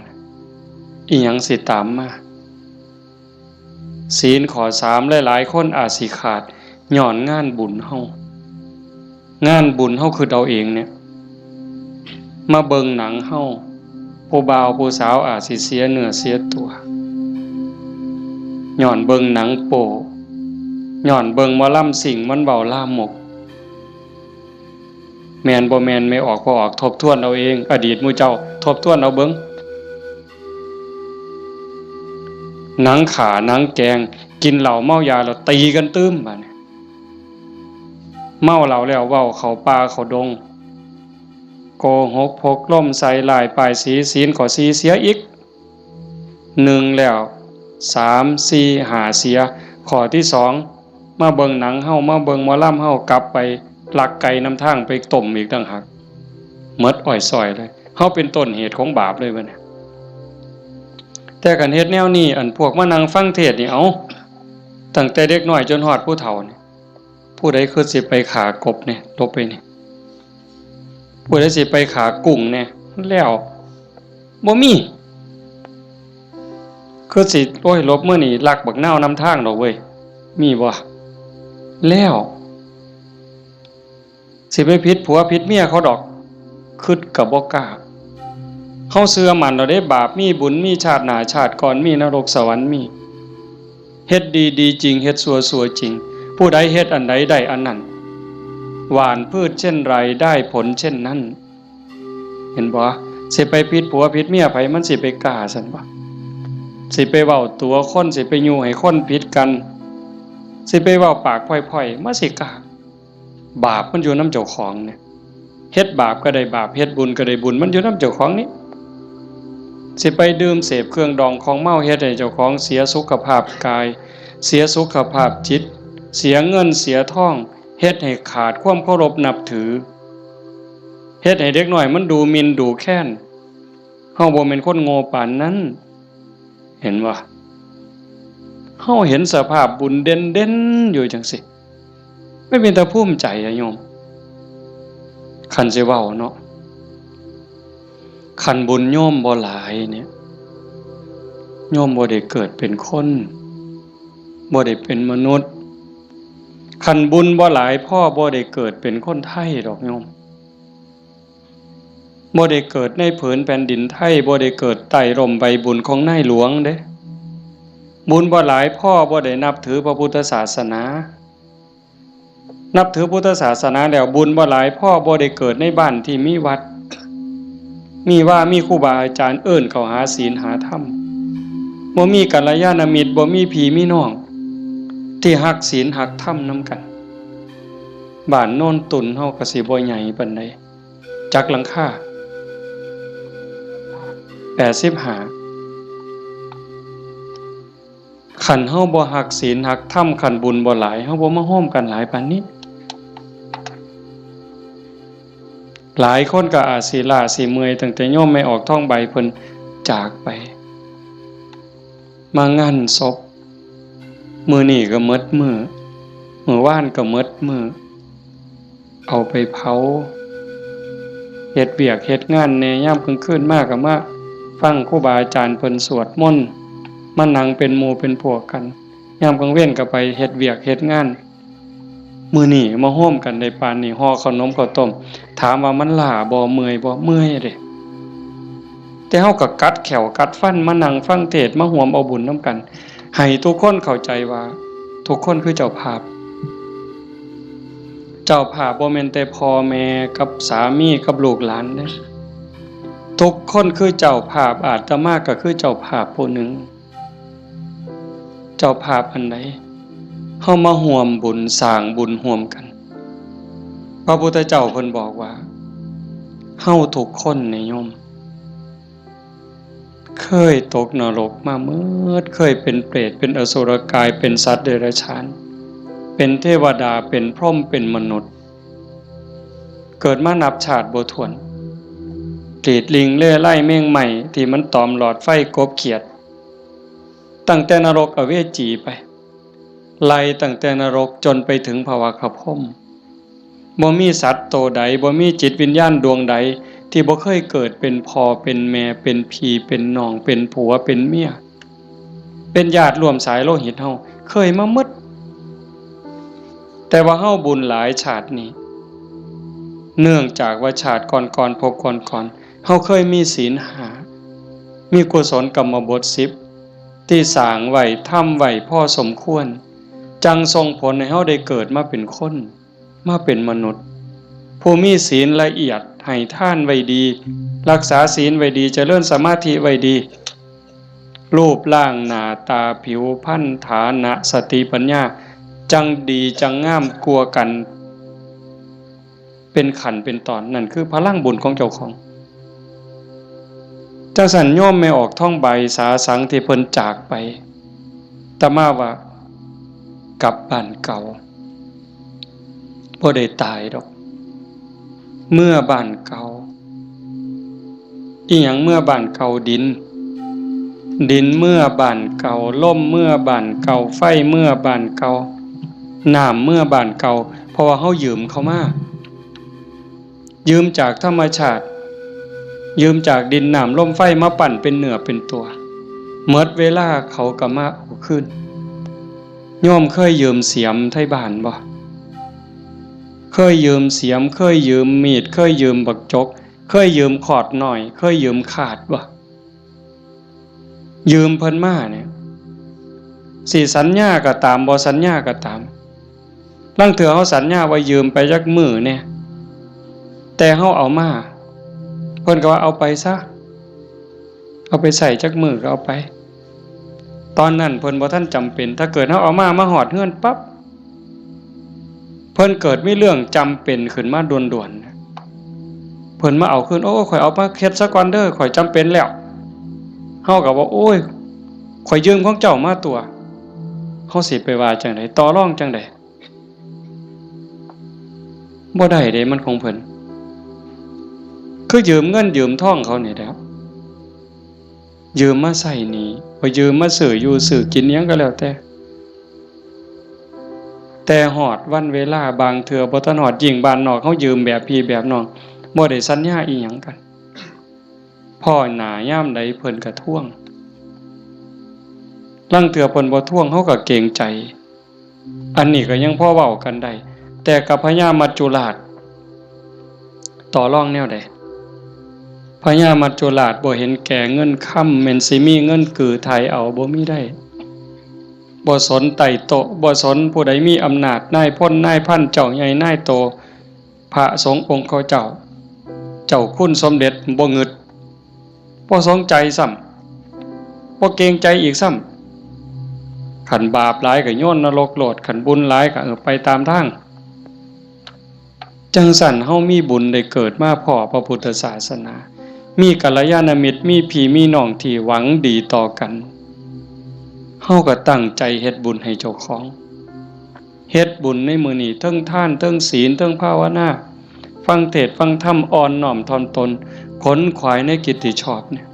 อีหยังสิตามมา ศีลข้อสาม หลายๆ คนอาจสิขาด ย้อนงานบุญเฮา งานบุญเฮาคือเอาเองเนี่ย มาเบิ่งหนังเฮา ผู้บ่าวผู้สาวอาจสิเสียเนื้อเสียตัว ย้อนเบิ่งหนังโป๊ ย้อนเบิ่งหมอลำซิ่งมันเว้าลามก แม่นบ่แม่น แม่ออกพ่อออก ทบทวนเอาเอง อดีตหมู่เจ้า ทบทวนเอาเบิ่ง หนังฆ่าหนังแกล้ง กินเหล้าเมายาแล้วตีกันตื่ม บาดนี้ เมาเหล้าแล้วเว้าเข้าป่าเข้าดง โกหก พกลม ใส่ร้ายป้ายสี ศีลข้อสี่เสียอีก หนึ่งแล้ว สาม สี่ ห้า เสีย ข้อที่สอง มาเบิ่งหนังเฮา มาเบิ่งหมอลำเฮา กลับไปลักไก่นำทางไปต้มอีกต่างหาก หมดอ้อยซอยเลย เฮาเป็นต้นเหตุของบาปเลยบัดนี้ แต่คันเฮ็ดแนวนี้ อันพวกมานั่งฟังเทศน์นี่ เอ้า ตั้งแต่เด็กน้อยจนฮอดผู้เฒ่านี่ ผู้ใดคือสิไปฆ่ากบเนี่ย หลบไปนี่ ผู้ใดสิไปฆ่ากุ้งเนี่ย แล้ว บ่มี คือสิ โอ้ย หลบมื้อนี้ลักบักนาวนำทางดอกเว้ย มีบ่ แล้ว สิไปผิดผัวผิดเมียเขาดอก คิดก็บ่กล้า เฮาเชื่อมั่นแล้วเด้ บาปมีบุญมี ชาติหน้าชาติก่อนมี นรกสวรรค์มี เฮ็ดดีดีจริง เฮ็ดชั่วชั่วจริง ผู้ใดเฮ็ดอันใดได้อันนั้น หว่านพืชเช่นไรได้ผลเช่นนั้น เห็นบ่ สิไปผิดผัวผิดเมียไผ มันสิไปกล้าซั่นบ่ สิไปเว้าตั๋วคน สิไปยุให้คนผิดกัน สิไปเว้าปากพ่อยๆ มันสิกล้า บาปมันอยู่นำเจ้าของเนี่ย เฮ็ดบาปก็ได้บาป เฮ็ดบุญก็ได้บุญ มันอยู่นำเจ้าของนี่ สิไปดื่มเสพเครื่องดองของเมา เฮ็ดให้เจ้าของเสียสุขภาพกาย เสียสุขภาพจิต เสียเงินเสียทอง เฮ็ดให้ขาดความเคารพนับถือ เฮ็ดให้เด็กน้อยมันดูหมิ่นดูแคลน เฮาบ่แม่นคนโง่ปานนั้น เห็นบ่ เฮาเห็นสภาพบุญเด่นๆ อยู่จังซี่ มันเป็นตาภูมิใจอะโยม คันสิเว้าเนาะ คันบุญโยมบ่หลายเนี่ย โยมบ่ได้เกิดเป็นคน บ่ได้เป็นมนุษย์ คันบุญบ่หลายพอ บ่ได้เกิดเป็นคนไทยดอกโยม บ่ได้เกิดในผืนแผ่นดินไทย บ่ได้เกิดใต้ร่มใบบุญของนายหลวงเด้ บุญบ่หลายพอ บ่ได้นับถือพระพุทธศาสนา นับถือพุทธศาสนาแล้ว บุญบ่หลายพอ บ่ได้เกิดในบ้านที่มีวัด มีวา มีครูบาอาจารย์เอิ้นเข้าหาศีลหาธรรม บ่มีกัลยาณมิตร บ่มีพี่มีน้อง ที่ฮักศีลฮักธรรมนำกัน บ้านโนนตุ่นเฮาก็สิบ่ใหญ่ปานใด จักหลังคา แปดสิบห้า คันเฮาบ่ฮักศีลฮักธรรม คันบุญบ่หลาย เฮาบ่มาโฮมกันหลายปานนี้ หลายคนก็อาจสิล้าสิเมื่อย ตั้งแต่โยมแม่ออกทองใบเพิ่นจากไป มางานศพ มื้อนี้ก็หมดมื้อ มื้อวานก็หมดมื้อ เอาไปเผา เฮ็ดเวียกเฮ็ดงานแหน่ ยามกลางคืนมาก็มาฟังครูบาอาจารย์เพิ่นสวดมนต์ มานั่งเป็นหมู่เป็นพวกกัน ยามกลางเว็นก็ไปเฮ็ดเวียกเฮ็ดงาน มื้อนี้มาโฮมกันได้ปานนี้ ห่อขนมข้าวต้ม ถามว่ามันล้าบ่ เมื่อยบ่ เมื่อยเด้ แต่เฮาก็กัดแข้วกัดฟันมานั่งฟังเทศน์ มาร่วมเอาบุญนำกัน ให้ทุกคนเข้าใจว่าทุกคนคือเจ้าภาพ เจ้าภาพบ่แม่นแต่พ่อแม่กับสามีกับลูกหลานเด้ ทุกคนคือเจ้าภาพ อาตมาก็คือเจ้าภาพผู้หนึ่ง เจ้าภาพอันใด เฮามาร่วมบุญสร้างบุญร่วมกัน พระพุทธเจ้าเพิ่นบอกว่า เฮาทุกคนนี่โยม เคยตกนรกมาเมิด เคยเป็นเปรต เป็นอสุรกาย เป็นสัตว์เดรัจฉาน เป็นเทวดา เป็นพรหม เป็นมนุษย์ เกิดมานับชาติบ่ถ้วน กรีดลิงเล่ไล่แมงไหม้ที่มันตอมหลอดไฟกบเขียด ตั้งแต่นรกอเวจีไป ไล่ตั้งแต่นรกจนไปถึงภวคพรหม บ่มีสัตว์โตใด บ่มีจิตวิญญาณดวงใด ที่บ่เคยเกิดเป็นพ่อเป็นแม่ เป็นพี่เป็นน้อง เป็นผัวเป็นเมีย เป็นญาติร่วมสายโลหิตเฮา เคยมาหมด แต่ว่าเฮาบุญหลายชาตินี้ เนื่องจากว่าชาติก่อนๆ ภพก่อนๆ เฮาเคยมีศีลห้า มีกุศลกรรมบทสิบ ที่สร้างไว้ ทำไว้พอสมควร จั่งส่งผลให้เฮาได้เกิดมาเป็นคน มาเป็นมนุษย์ ผู้มีศีลละเอียด ให้ทานไว้ดี รักษาศีลไว้ดี เจริญสมาธิไว้ดี รูปร่างหน้าตาผิวพรรณฐานะสติปัญญา จั่งดีจั่งงามกว่ากัน เป็นขั้นเป็นตอน นั่นคือพลังบุญของเจ้าของ จั่งซั้นโยมแม่ออกทองใบสาสังที่เพิ่นจากไป อาตมาว่ากลับบ้านเก่า บ่ได้ตายดอก เมือบ้านเก่า อิหยังเมือบ้านเก่า ดิน ดินเมือบ้านเก่า ลมเมือบ้านเก่า ไฟเมือบ้านเก่า น้ำเมือบ้านเก่า เพราะว่าเฮายืมเขามา ยืมจากธรรมชาติ ยืมจากดินน้ำลมไฟมาปั้นเป็นเนื้อเป็นตัว หมดเวลาเขาก็มาเอาคืน โยมเคยยืมเสียมไทบ้านบ่ เคยยืมเสียม เคยยืมมีด เคยยืมบักจก เคยยืมขอดน้อย เคยยืมคาดบ่ ยืมเพิ่นมาเนี่ย สิสัญญาก็ตาม บ่สัญญาก็ตาม ลางเทื่อเฮาสัญญาว่ายืมไปจักมื้อแหน่ แต่เฮาเอามา เพิ่นก็ว่าเอาไปซะ เอาไปใช้จักมื้อก็เอาไป ตอนนั้นเพิ่นบ่ทันจำเป็น ถ้าเกิดเฮาเอามา มาฮอดเฮือนปั๊บ เพิ่นเกิดมีเรื่องจำเป็นขึ้นมาด่วนๆ เพิ่นมาเอาคืน โอ้ ข้อยเอามาเฮ็ดซะก่อนเด้อ ข้อยจำเป็นแล้ว เฮาก็ว่า โอ้ย ข้อยยืมของเจ้ามาตั๊ว เฮาสิไปว่าจั่งใด ต่อรองจั่งใด บ่ได้เด้ มันของเพิ่น คือยืมเงินยืมทองเขานี่แหละ ยืมมาใช้หนี้ บ่ยืมมาซื้ออยู่ซื้อกินอิหยังก็แล้วแต่ แต่ฮอดวันเวลาบางเทื่อบ่ทันฮอด ยิ่งบ้านนอกเฮายืมแบบพี่แบบน้อง บ่ได้สัญญาอิหยังกัน พ้อหน้ายามใดเพิ่นก็ทวง ลางเทื่อเพิ่นบ่ทวงเฮาก็เกรงใจ อันนี้ก็ยังพอเว้ากันได้ แต่กับพญามัจจุราช ต่อรองแนวใด พญามัจจุราชบ่เห็นแก่เงินคำ แม่นสิมีเงินกือไถ่เอา บ่มีได้ บ่สนไต่โต๊ะ บ่สนผู้ใดมีอำนาจ นายพลนายพัน เจ้าใหญ่นายโต พระสงฆ์องค์เขาเจ้า เจ้าคุณสมเด็จ บ่งึด บ่สนใจซ้ำ บ่เกรงใจอีกซ้ำ คันบาปหลายก็โยนนรกโลด คันบุญหลายก็ เออ ไปตามทาง จั่งซั้นเฮามีบุญได้เกิดมาพ้อพระพุทธศาสนา มีกัลยาณมิตร มีพี่มีน้องที่หวังดีต่อกัน เฮาก็ตั้งใจเฮ็ดบุญให้เจ้าของ เฮ็ดบุญในมื้อนี้ เทิงทาน เทิงศีล เทิงภาวนา ฟังเทศน์ฟังธรรม อ่อนน้อมถ่อมตน ขนขวายในกิจที่ชอบเนี่ย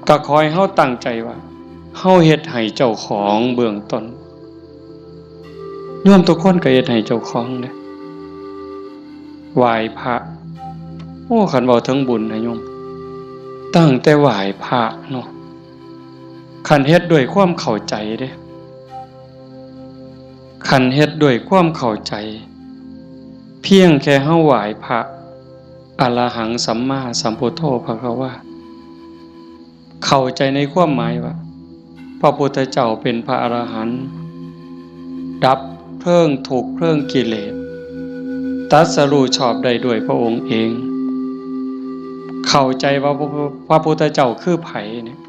ก็ขอให้เฮาตั้งใจว่า เฮาเฮ็ดให้เจ้าของเบื้องต้น โยมทุกคนก็เฮ็ดให้เจ้าของเด้ ไหว้พระ โอ้ คันเว้าถึงบุญนะโยม ตั้งแต่ไหว้พระเนาะ คันเฮ็ดด้วยความเข้าใจเด้ คันเฮ็ดด้วยความเข้าใจ เพียงแค่เฮาไหว้พระ อะระหังสัมมาสัมพุทโธภะคะวา เข้าใจในความหมายว่า พระพุทธเจ้าเป็นพระอรหันต์ ดับเพลิงทุกข์เพลิงกิเลส ตรัสรู้ชอบได้ด้วยพระองค์เอง เข้าใจว่าพระ พระพุทธเจ้าคือไผเนี่ย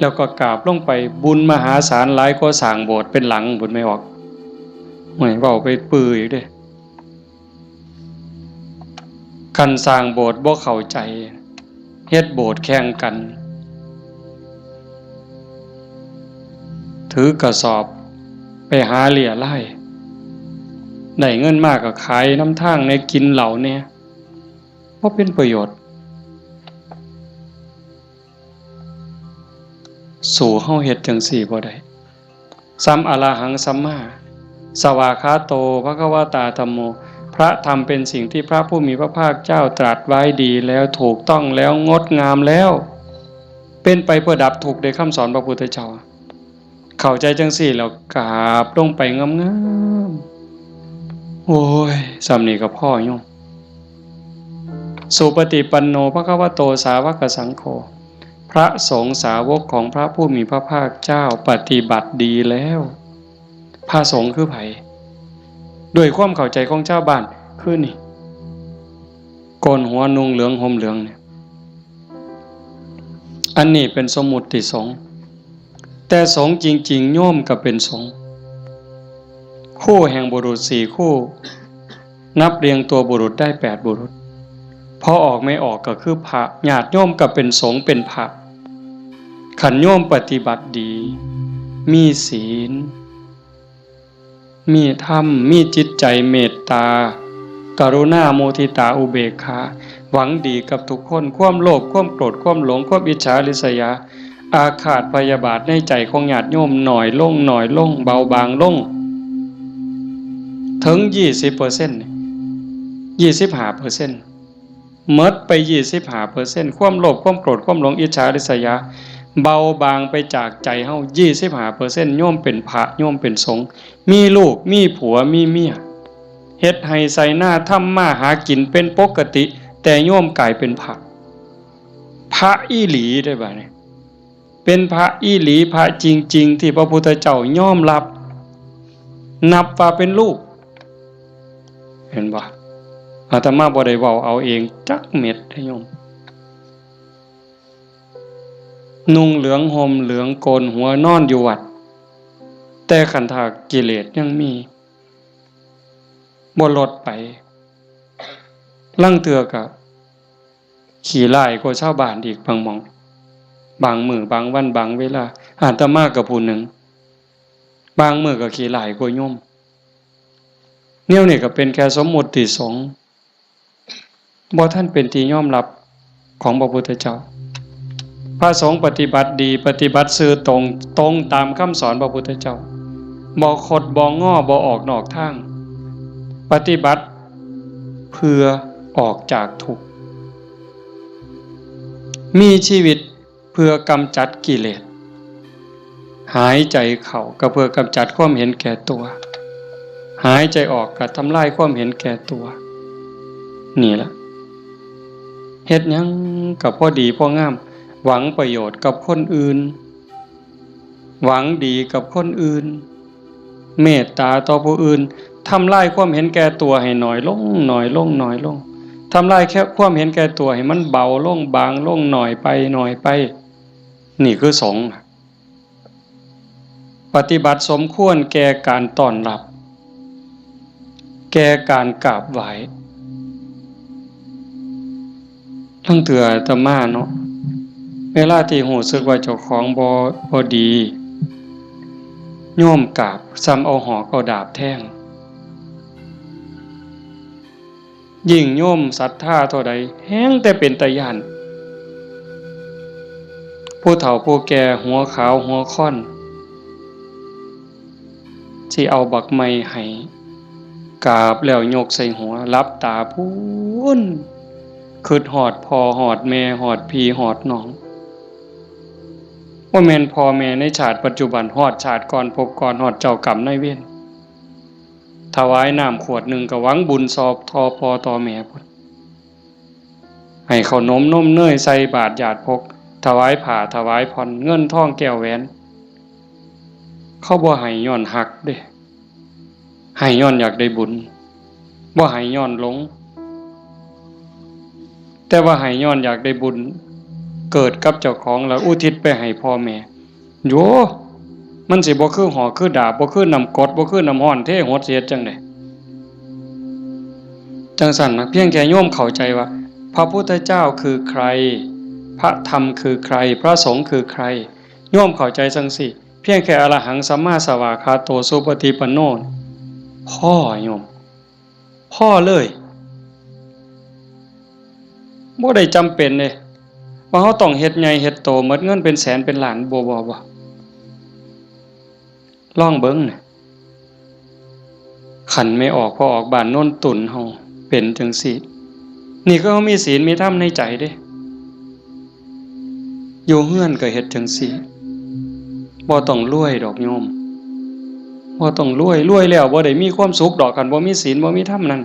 แล้วก็กราบลงไป บุญมหาศาลหลายกว่าสร้างโบสถ์เป็นหลัง บุญไม่ออก ไม่เว้าไปปืออีกเด้ คันสร้างโบสถ์บ่เข้าใจ เฮ็ดโบสถ์แข่งกัน ถือกระสอบไปหาเรี่ยไล่ ได้เงินมาก็ขายนำทางแหน่ กินเหล้าแหน่ บ่เป็นประโยชน์ สู้เฮาเฮ็ดจั่งซี้บ่ได้ สัม อะระหังสัมมา สวากขาโต ภะคะวะตา ธัมโม พระธรรมเป็นสิ่งที่พระผู้มีพระภาคเจ้าตรัสไว้ดีแล้ว ถูกต้องแล้ว งดงามแล้ว เป็นไปเพื่อดับทุกข์ ได้คำสอนพระพุทธเจ้า เข้าใจจั่งซี้แล้วกราบลงไปงามๆ โอ้ย ส่ำนี้ก็พอโยม สุปฏิปันโน ภะคะวะโต สาวกสังโฆ พระสงฆ์สาวกของพระผู้มีพระภาคเจ้าปฏิบัติดีแล้ว พระสงฆ์คือไผ ด้วยความเข้าใจของชาวบ้านคือนี่ โกนหัวนุ่งเหลืองห่มเหลืองเนี่ย อันนี้เป็นสมมุติสงฆ์ แต่สงฆ์จริงๆ โยมก็เป็นสงฆ์ คู่แห่งบุรุษสี่คู่ นับเรียงตัวบุรุษได้แปดบุรุษ พอออกไม่ออกก็คือพระ ญาติโยมก็เป็นสงฆ์เป็นพระ คันโยมปฏิบัติดี มีศีล มีธรรม มีจิตใจเมตตา กรุณา มุทิตา อุเบกขา หวังดีกับทุกคน ความโลภ ความโกรธ ความหลง ความอิจฉาริษยา อาฆาตพยาบาทในใจของญาติโยมน้อยลง น้อยลง เบาบางลง ถึงยี่สิบเปอร์เซ็นต์ ยี่สิบห้าเปอร์เซ็นต์ หมดไปยี่สิบห้าเปอร์เซ็นต์ ความโลภ ความโกรธ ความหลง อิจฉาริษยา เบาบางไปจากใจเฮา ยี่สิบห้าเปอร์เซ็นต์ โยมเป็นพระ โยมเป็นสงฆ์ มีลูก มีผัว มีเมีย เฮ็ดไฮ่ไถนา ทำมาหากินเป็นปกติ แต่โยมกลายเป็นพระ พระอีหลีได้บ่เนี่ย เป็นพระอีหลี พระจริงๆ ที่พระพุทธเจ้ายอมรับ นับว่าเป็นลูก เห็นบ่ อาตมาบ่ได้เว้าเอาเองจักเม็ดเด้อโยม นุ่งเหลืองห่มเหลืองโกนหัวนอนอยู่วัด แต่คันถ้ากิเลสยังมี บ่ลดไป ลางเทื่อก็ขี้ร้ายกว่าชาวบ้านอีกบางหม่อง บางมื้อบางวันบางเวลา อาตมาก็ผู้หนึ่ง บางมื้อก็ขี้ร้ายกว่าโยม แนวนี้ก็เป็นแค่สมมุติสงฆ์ บ่ทันเป็นที่ยอมรับของพระพุทธเจ้า พระสงฆ์ปฏิบัติดี ปฏิบัติซื่อตรง ตรงตามคำสอนพระพุทธเจ้า บ่คดบ่งอ บ่ออกนอกทาง ปฏิบัติเพื่อออกจากทุกข์ มีชีวิตเพื่อกำจัดกิเลส หายใจเข้าก็เพื่อกำจัดความเห็นแก่ตัว หายใจออกก็ทำลายความเห็นแก่ตัว นี่ล่ะ เฮ็ดหยังก็พอดีพองาม หวังประโยชน์กับคนอื่น หวังดีกับคนอื่น เมตตาต่อผู้อื่น ทำลายความเห็นแก่ตัวให้น้อยลง น้อยลง น้อยลง ทำลายแค่ความเห็นแก่ตัวให้มันเบาลง บางลง น้อยไป น้อยไป นี่คือสงฆ์ ปฏิบัติสมควรแก่การต้อนรับ แก่การกราบไหว้ ลางเทื่ออาตมาเนาะ เวลาที่รู้สึกว่าเจ้าของบ่ บ่ดี โยมกราบ ส่ำเอาหอกเอาดาบแทง ยิ่งโยมศรัทธาเท่าใด แฮ่งแต่เป็นตาย้าน ผู้เฒ่าผู้แก่หัวขาวหัวค่อน สิเอาบักไม้ให้ กราบแล้วยกใส่หัว หลับตาพู้น คิดฮอดพ่อฮอดแม่ ฮอดพี่ฮอดน้อง บ่แม่นพ่อแม่ในชาติปัจจุบัน ฮอดชาติก่อนภพก่อน ฮอดเจ้ากรรมนายเวร ถวายน้ำขวดหนึ่งก็หวังบุญซอบต่อพ่อต่อแม่พุ้น ให้ข้าวนมนมเนยใส่บาตรญาติพก ถวายผ้าถวายผ่อน เงินทองแก้วแหวน เขาบ่ให้ย้อนฮักเด้ ให้ย้อนอยากได้บุญ บ่ให้ย้อนหลง แต่ว่าให้ย้อนอยากได้บุญ เกิดกับเจ้าของแล้วอุทิศไปให้พ่อแม่ โย มันสิบ่คือหอกคือดาบ บ่คือน้ำกรด บ่คือน้ำร้อนเทหด สิเฮ็ดจั่งใด จั่งซั้นนะ เพียงแค่โยมเข้าใจว่า พระพุทธเจ้าคือใคร พระธรรมคือใคร พระสงฆ์คือใคร โยมเข้าใจจั่งซี้ เพียงแค่อรหังสัมมาสวากขาโตสุปฏิปันโน พอโยม พอเลย บ่ได้จำเป็นเด้ ว่าเราต้องเฮ็ดใหญ่เฮ็ดโต หมดเงินเป็นแสนเป็นล้าน บ่ บ่ บ่ ลองเบิ่งน่ะ คันแม่ออกพ่อออกบ้านโนนตุ่นเฮาเป็นจั่งซี้ นี่คือเฮามีศีลมีธรรมในใจเด้ อยู่เฮือนก็เฮ็ดจั่งซี้ บ่ต้องรวยดอกโยม บ่ต้องรวย รวยแล้วบ่ได้มีความสุขดอก คันบ่มีศีลบ่มีธรรมนั่น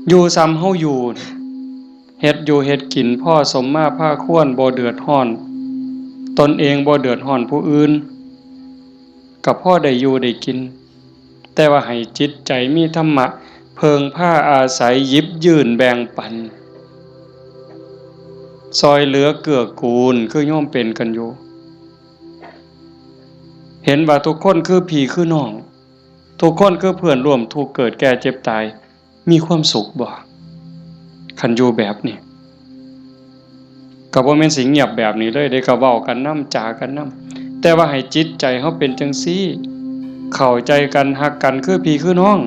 อยู่ส่ำเฮาอยู่ เฮ็ดอยู่เฮ็ดกินพอสมมาพาควร บ่เดือดร้อนตนเอง บ่เดือดร้อนผู้อื่น ก็พอได้อยู่ได้กิน แต่ว่าให้จิตใจมีธรรมะ เพิ่งพาอาศัย หยิบยื่นแบ่งปัน ซอยเหลือเกื้อกูล คือโยมเป็นกันอยู่ เห็นว่าทุกคนคือพี่คือน้อง ทุกคนคือเพื่อนร่วมทุกข์เกิดแก่เจ็บตาย มีความสุขบ่ คันอยู่แบบนี้ ก็บ่แม่นสิเงียบแบบนี้เลยเด้ ก็เว้ากันนำ จากันนำ แต่ว่าให้จิตใจเฮาเป็นจั่งซี้ เข้าใจกัน ฮักกัน คือพี่คือน้อง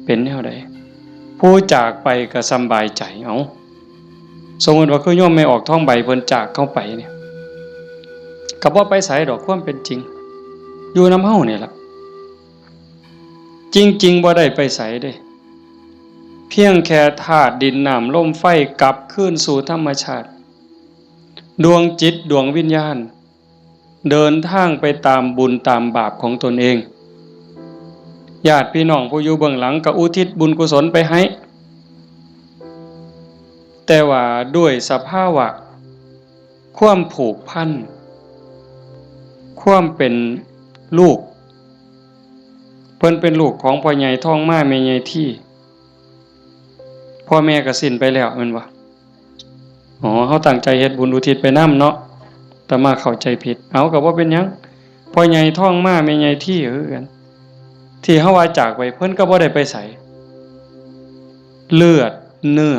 เป็นแนวใด ผู้จากไปก็สำบายใจ เอ้า สมมุติว่าคือโยมแม่ออกทองใบเพิ่นจากเฮาไปเนี่ย ก็บ่ไปไสดอก ความเป็นจริง อยู่นำเฮานี่ล่ะ จริงๆ บ่ได้ไปไสเด้ เพียงแค่ธาตุดินน้ำลมไฟกลับคืนสู่ธรรมชาติ ดวงจิตดวงวิญญาณ เดินทางไปตามบุญตามบาปของตนเอง ญาติพี่น้องผู้อยู่เบื้องหลังก็อุทิศบุญกุศลไปให้ แต่ว่าด้วยสภาวะ ความผูกพัน ความเป็นลูก เพิ่นเป็นลูกของพ่อใหญ่ทองมาแม่ใหญ่ที พ่อแม่ก็สิ้นไปแล้วแม่นบ่ อ๋อ เฮาตั้งใจเฮ็ดบุญอุทิศไปนำเนาะ อาตมาเข้าใจผิด เอา ก็บ่เป็นหยัง พ่อใหญ่ทองมาแม่ใหญ่ทีคือกัน ที่เฮาว่าจากไป เพิ่นก็บ่ได้ไปไส เลือดเนื้อ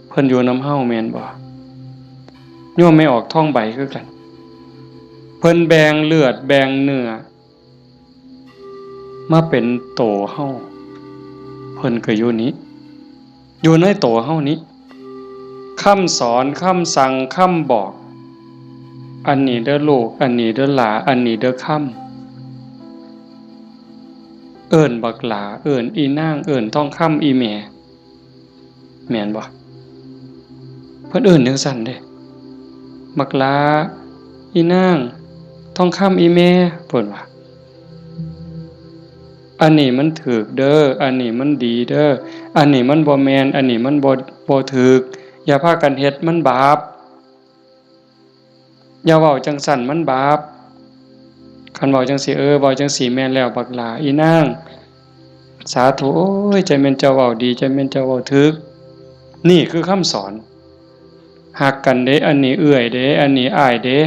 เพิ่นอยู่นำเฮาแม่นบ่ โยมแม่ออกทองใบคือกัน เพิ่นแบ่งเลือดแบ่งเนื้อ มาเป็นโตเฮา เพิ่นก็อยู่นี้ อยู่ในโตเฮานี้ คำสอน คำสั่ง คำบอก อันนี้เด้อลูก อันนี้เด้อหลา อันนี้เด้อคำ เอิ้นบักหลา เอิ้นอีนาง เอิ้นทองคำอีแม่ แม่นบ่ เพิ่นเอิ้นจั่งซั้นเด้ บักหลา อีนาง ทองคำอีแม่ เพิ่นว่า อันนี้มันถูกเด้อ อันนี้มันดีเด้อ อันนี้มันบ่แม่น อันนี้มันบ่ บ่ถูก อย่าพากันเฮ็ด มันบาป อย่าเว้าจั่งซั้น มันบาป คันเว้าจั่งซี้ เออ เว้าจั่งซี้แม่นแล้ว บักหล้า อีนาง สาธุ โอ้ย จั่งแม่นเจ้าเว้าดี จั่งแม่นเจ้าเว้าถูก นี่คือคำสอน ฮักกันเด้ อันนี้เอื้อยเด้ อันนี้อ้ายเด้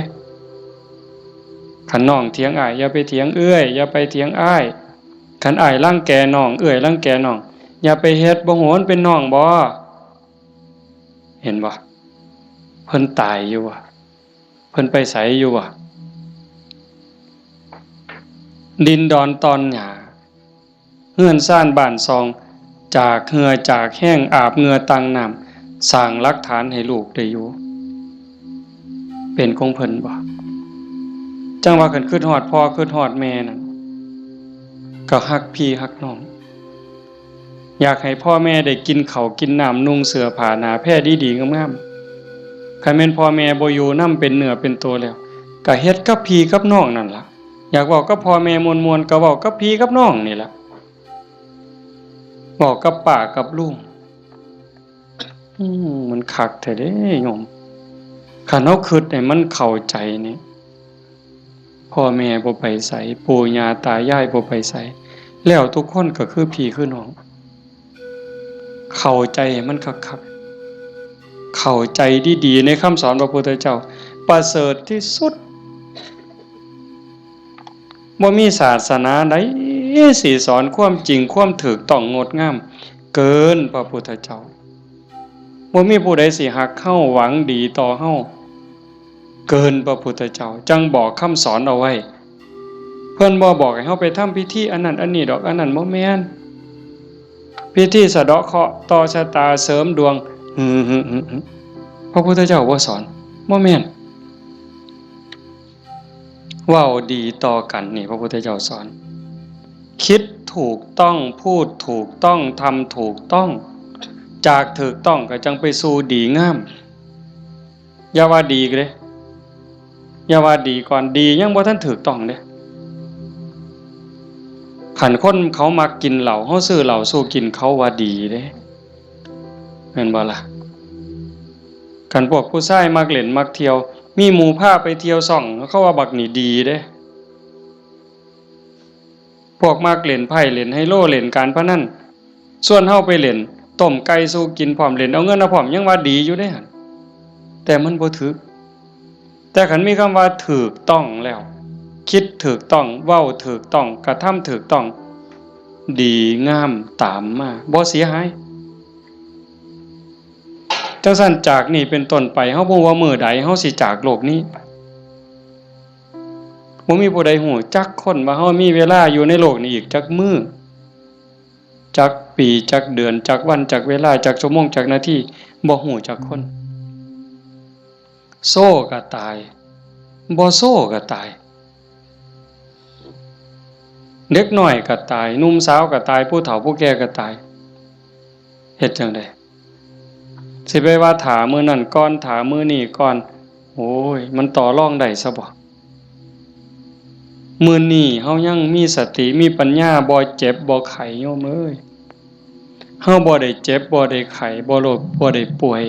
คันน้องเถียงอ้าย อย่าไปเถียงเอื้อย อย่าไปเถียงอ้าย คันอ้ายรังแกน้อง เอื้อยรังแกน้อง อย่าไปเฮ็ด บ่ฮู้มันเป็นน้องบ่ เห็นบ่ เพิ่นตายอยู่บ่ เพิ่นไปไสอยู่บ่ ดินดอนตอนหญ้า เฮือนซานบ้านซอง จากเหื่อจากแฮง อาบเหงื่อต่างน้ำ สร้างหลักฐานให้ลูกได้อยู่ เป็นของเพิ่นบ่ จั่งว่าคันคิดฮอดพ่อคิดฮอดแม่นั่น ก็ฮักพี่ฮักน้อง อยากให้พ่อแม่ได้กินข้าวกินน้ำ นุ่งเสื้อผ้าหน้าแพรดีๆงามๆ คันแม่นพ่อแม่บ่อยู่นำเป็นเนื้อเป็นตัวแล้ว ก็เฮ็ดกับพี่กับน้องนั่นล่ะ อยากเว้ากับพ่อแม่ม่วนๆ ก็เว้ากับพี่กับน้องนี่ล่ะ เว้ากับป้ากับลุง อืม มันคักแท้เด้โยม คันเฮาคิดให้มันเข้าใจนี่ พ่อแม่บ่ไปไส ปู่ย่าตายายบ่ไปไส แล้วทุกคนก็คือพี่คือน้อง เข้าใจให้มันคักๆ เข้าใจดีๆ ในคำสอนพระพุทธเจ้า ประเสริฐที่สุด บ่มีศาสนาใดสิสอนความจริงความถูกต้องงดงาม เกินพระพุทธเจ้า บ่มีผู้ใดสิฮักเฮาหวังดีต่อเฮา เกินพระพุทธเจ้า จั่งบอกคำสอนเอาไว้ เพิ่นบ่บอกให้เฮาไปทำพิธีอันนั้นอันนี้ดอก อันนั้นบ่แม่น พิธีสะเดาะเคราะห์ ต่อชะตา เสริมดวง หึ หึ หึ หึ พระพุทธเจ้าบ่สอน บ่แม่น เว้าดีต่อกันนี่พระพุทธเจ้าสอน คิดถูกต้อง พูดถูกต้อง ทำถูกต้อง จากถูกต้องก็จั่งไปสู่ดีงาม อย่าว่าดีเด้ อย่าว่าดีก่อน ดียังบ่ทันถูกต้องเด้ คันคนเขามักกินเหล้า เฮาซื้อเหล้าสู่กิน เขาว่าดีเด้ แม่นบ่ล่ะ คันพวกผู้ชายมักเล่นมักเที่ยว มีหมู่พาไปเที่ยวซ่อง เขาว่าบักนี่ดีเด้ พวกมักเล่นไพ่เล่นไฮโลเล่นการพนัน ชวนเฮาไปเล่น ต้มไก่สู่กินพร้อม เล่นเอาเงินเอาพร้อม ยังว่าดีอยู่เด้หั่น แต่มันบ่ถืก แต่คันมีคำว่าถูกต้องแล้ว คิดถูกต้อง เว้าถูกต้อง กระทำถูกต้อง ดีงามตามมา บ่เสียหาย จั่งซั้นจากนี้เป็นต้นไป เฮาบ่ฮู้ว่ามื้อใดเฮาสิจากโลกนี้ไป บ่มีผู้ใดฮู้จักคนว่าเฮามีเวลาอยู่ในโลกนี้อีกจักมื้อ จักปี จักเดือน จักวัน จักเวลา จักชั่วโมง จักนาที บ่ฮู้จักคน โซก็ตาย บ่โซก็ตาย เด็กน้อยก็ตาย หนุ่มสาวก็ตาย ผู้เฒ่าผู้แก่ก็ตาย เฮ็ดจั่งใด สิไปว่าถ้ามื้อนั้นก่อน ถ้ามื้อนี้ก่อน โอ้ย มันต่อรองได้ซะบ่ มื้อนี้เฮายังมีสติ มีปัญญา บ่เจ็บบ่ไข้ โยมเอ้ย เฮาบ่ได้เจ็บ บ่ได้ไข้ บ่โรค บ่ได้ป่วย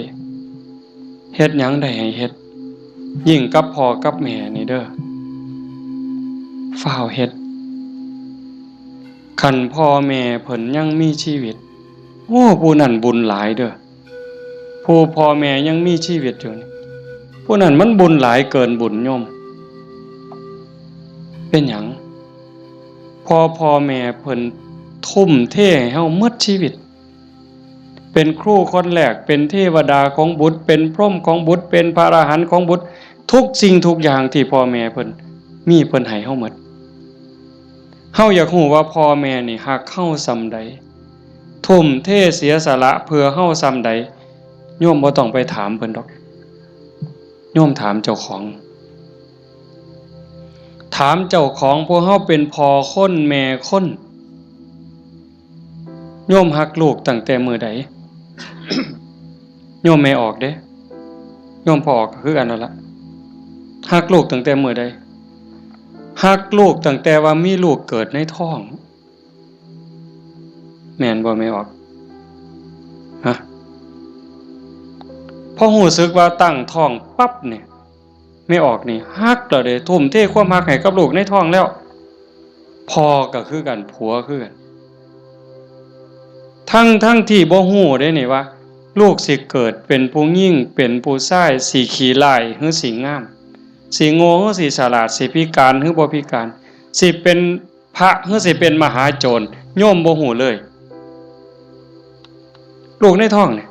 เฮ็ดหยังได้ให้เฮ็ด ยิ่งกับพ่อกับแม่นี่เด้อ ฟ้าวเฮ็ด คันพ่อแม่เพิ่นยังมีชีวิต โอ้ ผู้นั้นบุญหลายเด้อ ผู้พ่อแม่ยังมีชีวิตอยู่นี่ ผู้นั้นมันบุญหลายเกินบุญโยม เป็นหยัง เพราะพ่อแม่เพิ่นทุ่มเทให้เฮาหมดชีวิต เป็นครูคนแรก เป็นเทวดาของบุตร เป็นพรหมของบุตร เป็นพระอรหันต์ของบุตร ทุกสิ่งทุกอย่างที่พ่อแม่เพิ่นมี เพิ่นให้เฮาหมด เฮาอยากฮู้ว่าพ่อแม่นี่ฮักเฮาส่ำใด ทุ่มเทเสียสละเพื่อเฮาส่ำใด โยมบ่ต้องไปถามเพิ่นดอก โยมถามเจ้าของ ถามเจ้าของ พวกเฮาเป็นพ่อคนแม่คน โยมฮักลูกตั้งแต่มื้อใด โยมแม่ออกเด้ โยมพ่อออกก็คือกันนั่นละ ฮักลูกตั้งแต่มื้อใด ฮักลูกตั้งแต่ว่ามีลูกเกิดในท้อง แม่นบ่แม่ออก ฮะ พอรู้สึกว่าตั้งท้องปั๊บเนี่ย แม่ออกนี่ฮักแล้วเด้ ทุ่มเทความฮักให้กับลูกในท้องแล้ว พ่อก็คือกัน ผัวคือกัน ทั้งทั้งที่บ่ฮู้เด้นี่ว่า ลูกสิเกิดเป็นผู้หญิง เป็นผู้ชาย สิขี้ร้ายหรือสิงาม สิโง่หรือสิฉลาด สิพิการหรือบ่พิการ สิเป็นพระหรือสิเป็นมหาโจร โยมบ่ฮู้เลย ลูกในท้องเนี่ย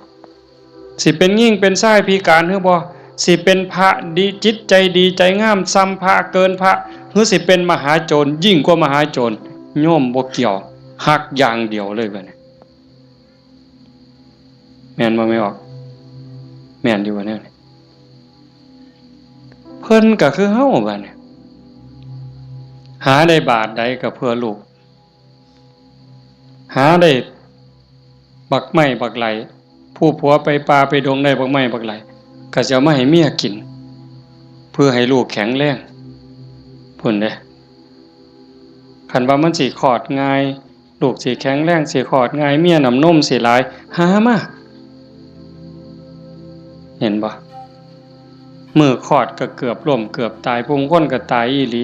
สิเป็นหญิงเป็นชายพิการหรือบ่ สิเป็นพระดี จิตใจดีใจงามส่ำพระ เกินพระ หรือสิเป็นมหาโจร ยิ่งกว่ามหาโจร โยมบ่เกี่ยว ฮักอย่างเดียวเลยบัดนี้ แม่นบ่แม่ออก แม่นอยู่บ่แนวนี้ เพิ่นก็คือเฮาบัดนี้ หาได้บาทใดก็เพื่อลูก หาได้บักไม้บักไหล ผู้ผัวไปป่าไปดงได้บักไม้บักไหล ก็สิเอามาให้เมียกิน เพื่อให้ลูกแข็งแรง พุ้นเด้ คันว่ามันสิคลอดง่าย ลูกสิแข็งแรง สิคลอดง่าย เมียน้ำนมสิหลาย หามา เห็นบ่ มื้อคลอดก็เกือบล้มเกือบตาย ผู้บางคนก็ตายอีหลี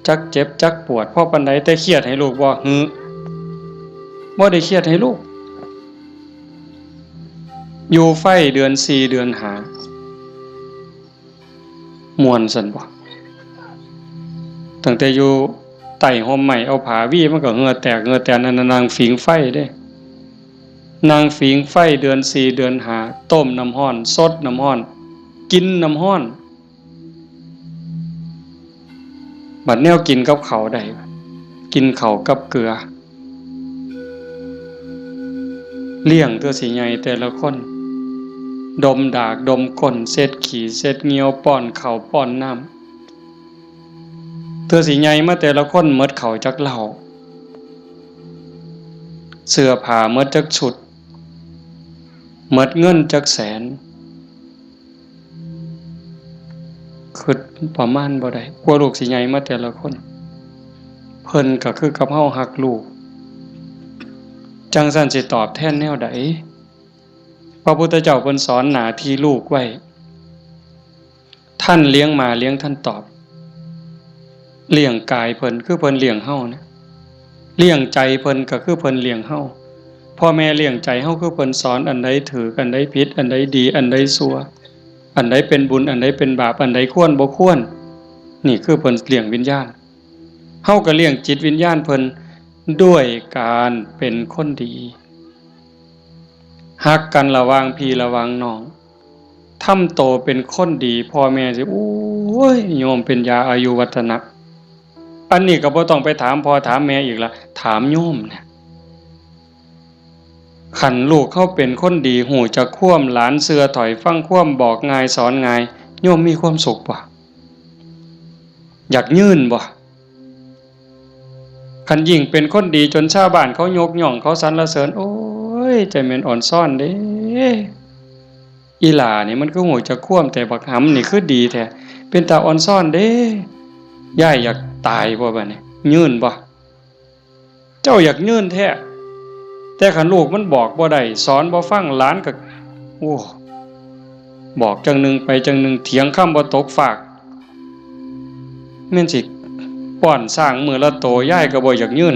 จักเจ็บจักปวด พอปานใด แต่เครียดให้ลูกบ่ หือ บ่ได้เครียดให้ลูก อยู่ไฟเดือนสี่เดือนห้า ม่วนซั่นบ่ ตั้งแต่อยู่ใต้ฮ่มไม้ เอาผ้าวีมันก็เหงื่อแตกเหงื่อแตน นั่นน่ะนั่งผิงไฟเด้ นั่งผิงไฟเดือนสี่เดือนห้า ต้มน้ำร้อน สดน้ำร้อน กินน้ำร้อน บัดแนวกินกับข้าวได้ กินข้าวกับเกลือ เลี้ยงตัวสิใหญ่แต่ละคน ดมดากดมก้น เช็ดขี้เช็ดเหงี้ยว ป้อนข้าวป้อนน้ำ ตัวสิใหญ่มาแต่ละคนหมดข้าวจักเล่า เสื้อผ้าหมดจักชุด หมดเงินจักแสน คิดประมาณบ่ได้ กว่าลูกสิใหญ่มาแต่ละคน เพิ่นก็คือกับเฮาฮักลูก จั่งซั้นสิตอบแทนแนวใด พระพุทธเจ้าเพิ่นสอนหน้าที่ลูกไว้ ท่านเลี้ยงมาเลี้ยงท่านตอบ เลี้ยงกายเพิ่นคือเพิ่นเลี้ยงเฮานะ เลี้ยงใจเพิ่นก็คือเพิ่นเลี้ยงเฮา พ พ่อแม่เลี้ยงใจเฮาคือเพิ่นสอนอันใดถูก อันใดผิด อันใดดี อันใดชั่ว อันใดเป็นบุญ อันใดเป็นบาป อันใดควรบ่ควร นี่คือเพิ่นเลี้ยงวิญญาณ เฮาก็เลี้ยงจิตวิญญาณเพิ่นด้วยการเป็นคนดี ฮักกันระหว่างพี่ระหว่างน้อง ทำโตเป็นคนดี พ่อแม่สิ โอ้ย โยมเป็นยาอายุวัฒนะ อันนี้ก็บ่ต้องไปถามพ่อถามแม่อีกละ ถามโยมเนี่ย คันลูกเฮาเป็นคนดี ฮู้จักความ หลานเชื่อถ้อยฟังความ บอกง่ายสอนง่าย โยมมีความสุขบ่ อยากยืนบ่ คันยิ่งเป็นคนดีจนชาวบ้านเขายกย่อง เขาสรรเสริญ โอ้ย ใจแม่นอ่อนซ้อนเด้ อีหล่านี่มันคือฮู้จักความ แต่บักหำนี่คือดีแท้ เป็นตาอ่อนซ้อนเด้ ยายอยากตายบ่บัดนี้ ยืนบ่ เจ้าอยากยืนแท้ แต่คันลูกมันบอกบ่ได้ สอนบ่ฟัง หลานก็ โอ้ บอกจั่งหนึ่งไปจั่งหนึ่ง เถียงคำบ่ตกฟาก แม่นสิป้อนช้างมื้อละโต ยายก็บ่อยากยืน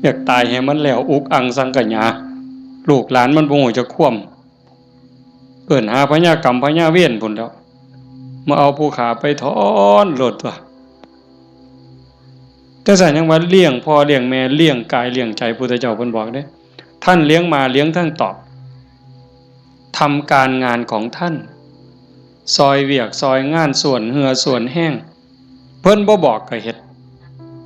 อยากตายให้มันแล้ว อุกอังสังขยา ลูกหลานมันบ่ฮู้จักความ เอิ้นหาพญากรรมพญาเวรพุ้นแหล้ว มาเอาผู้ข้าไปถอนโลดตั๊ว จั่งซั้นยังว่าเลี้ยงพ่อเลี้ยงแม่ เลี้ยงกายเลี้ยงใจ พุทธเจ้าเพิ่นบอกเด้ ท่านเลี้ยงมาเลี้ยงท่านตอบ ทำการงานของท่าน ซอยเวียกซอยงาน ส่วนเหื่อส่วนแฮง เพิ่นบ่บอกก็เฮ็ด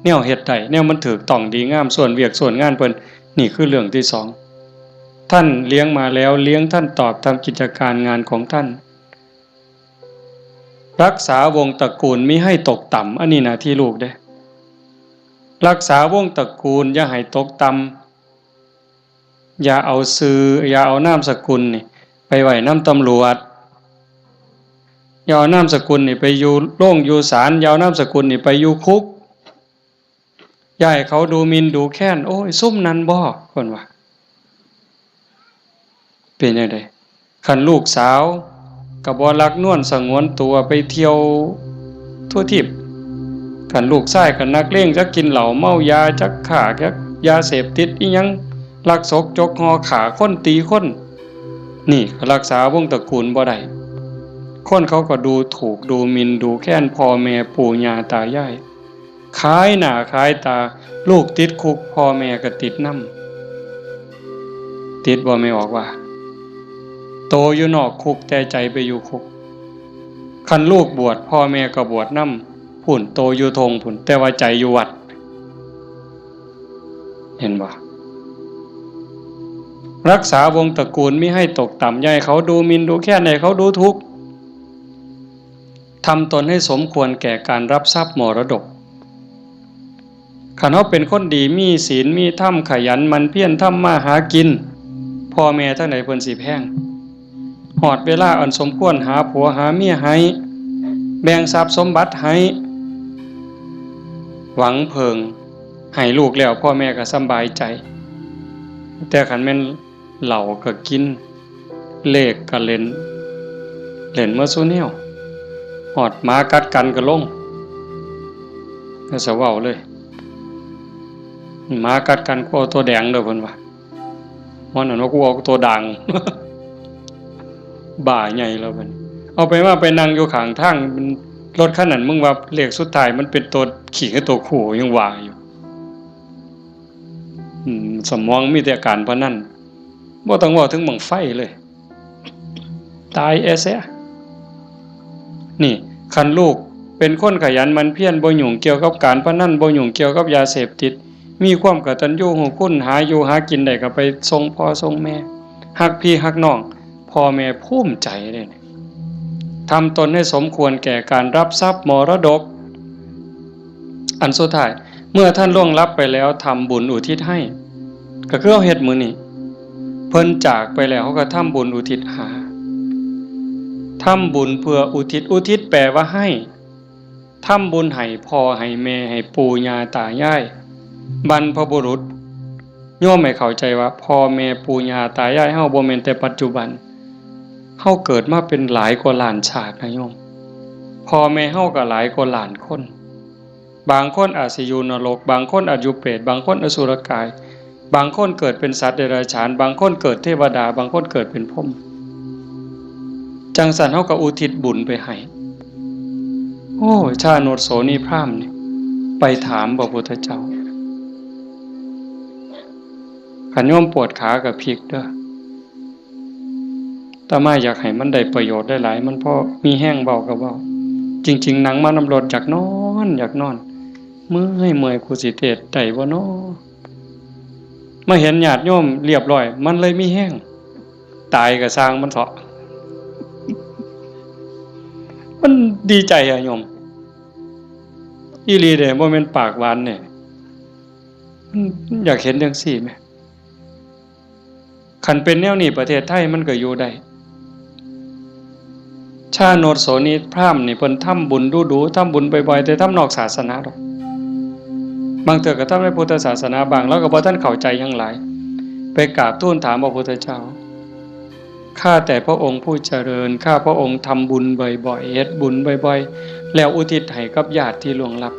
แนวเฮ็ดได้ แนวมันถูกต้องดีงาม ส่วนเวียกส่วนงานเพิ่น นี่คือเรื่องที่สอง ท่านเลี้ยงมาแล้ว เลี้ยงท่านตอบ ทำกิจการงานของท่าน รักษาวงศ์ตระกูลมิให้ตกต่ำ อันนี้หน้าที่ลูกเด้ รักษาวงศ์ตระกูลอย่าให้ตกต่ำ อย่าเอาชื่อ อย่าเอานามสกุลนี่ ไปไว้นำตำรวจ อย่าเอานามสกุลนี่ไปอยู่โรงอยู่ศาล อย่าเอานามสกุลนี่ไปอยู่คุก อย่าให้เขาดูหมิ่นดูแคลน โอ้ย ซุมนั้นบ่ เพิ่นว่า เป็นจั่งใด คันลูกสาวก็บ่รักนวลสงวนตัวไปเที่ยวทั่วทีป คันลูกชายก็นักเลง จักกินเหล้าเมายา จักค้า จักยาเสพติดอิหยัง ลักซกจกห่อ ฆ่าคนตีคน นี่ก็รักษาวงศ์ตระกูลบ่ได้ คนเขาก็ดูถูกดูหมิ่นดูแคลนพ่อแม่ปู่ย่าตายาย ขายหน้าขายตา ลูกติดคุก พ่อแม่ก็ติดนำ ติดบ่แม่ออกว่า โตอยู่นอกคุกแต่ใจไปอยู่คุก คันลูกบวช พ่อแม่ก็บวชนำพุ้น โตอยู่ท่งพุ้น แต่ว่าใจอยู่วัด เห็นบ่ รักษาวงศ์ตระกูลมิให้ตกต่ำ อย่าให้เขาดูหมิ่นดูแคลน ให้เขาดูถูก ทำตนให้สมควรแก่การรับทรัพย์มรดก คันเฮาเป็นคนดี มีศีล มีธรรม ขยันหมั่นเพียรทำมาหากิน พ่อแม่ทั้งหลายเพิ่นสิแพง ฮอดเวลาอันสมควร หาผัวหาเมียให้ แบ่งทรัพย์สมบัติให้ หวังเพิ่งให้ลูกแล้ว พ่อแม่ก็สำบายใจ แต่คันแม่นเหล้าก็กิน เลขก็เล่น เล่นหมดซุแนว ฮอดหมากัดกันก็ลง ก็สะเว้าเลย หมากัดกัน กูเอาตัวแดงเด้อ เพิ่นว่า มันนั่นว่า กูเอาตัวด่าง บ้าใหญ่แล้วบัดนี้ เอาไปว่าไปนั่งอยู่ข้างทาง รถคันนั้น มึงว่าเลขสุดท้ายมันเป็นตัวขี้กับตัวคู่ ยังว่าอยู่ อืม สมองมีแต่การพนัน บ่ต้องเว้าถึงบั้งไฟเลย ตายแอเสีย นี่ คันลูกเป็นคนขยันหมั่นเพียร บ่ยุ่งเกี่ยวกับการพนัน บ่ยุ่งเกี่ยวกับยาเสพติด มีความกตัญญูรู้คุณ หาอยู่หากินได้ก็ไปส่งพ่อส่งแม่ ฮักพี่ฮักน้อง พ่อแม่ภูมิใจเลย ทำตนให้สมควรแก่การรับทรัพย์มรดก อันสุดท้าย เมื่อท่านล่วงลับไปแล้ว ทำบุญอุทิศให้ ก็คือเฮาเฮ็ดมื้อนี้ เพิ่นจากไปแล้ว เฮาก็ทำบุญอุทิศหา ทำบุญเพื่ออุทิศ อุทิศแปลว่าให้ ทำบุญให้พ่อให้แม่ ให้ปู่ย่าตายาย บรรพบุรุษ โยมให้เข้าใจว่าพ่อแม่ปู่ย่าตายายเฮาบ่แม่นแต่ปัจจุบัน เฮาเกิดมาเป็นหลายกว่าล้านชาตินะโยม พ่อแม่เฮาก็หลายกว่าล้านคน บางคนอาจสิอยู่นรก บางคนอาจอยู่เปรต บางคนอสุรกาย บางคนเกิดเป็นสัตว์เดรัจฉาน บางคนเกิดเทวดา บางคนเกิดเป็นพรหม จั่งซั้นเฮาก็อุทิศบุญไปให้ โอ้ ชาโนชโสนีพราหมณ์นี่ ไปถามพระพุทธเจ้า คันโยมปวดขาก็พลิกเด้อ อาตมาอยากให้มันได้ประโยชน์หลายๆ มันพอมีแฮงเว้าก็เว้า จริงๆ นั่งมานำรถอยากนอน อยากนอน เมื่อย เมื่อย กูสิเทศน์ได้บ่น้อ มาเห็นญาติโยมเรียบร้อย มันเลยมีแฮง ตายก็ซ่างมันเถาะ มันดีใจอะโยม อีหลีเด้ บ่แม่นปากหวานเด้ มันอยากเห็นจั่งซี้แหม คันเป็นแนวนี้ประเทศไทยมันก็อยู่ได้ ชาโนชโสนีพราหมณ์นี่เพิ่นทำบุญดู๋ๆ ทำบุญบ่อยๆ แต่ทำนอกศาสนาดอก บางเทื่อก็ทำในพุทธศาสนาบ้าง ลาวก็บ่ทันเข้าใจหยังหลาย ไปกราบทูลถามพระพุทธเจ้า ข้าแต่พระองค์ผู้เจริญ ข้าพระองค์ทำบุญบ่อยๆ เฮ็ดบุญบ่อยๆ แล้วอุทิศให้กับญาติที่ล่วงลับ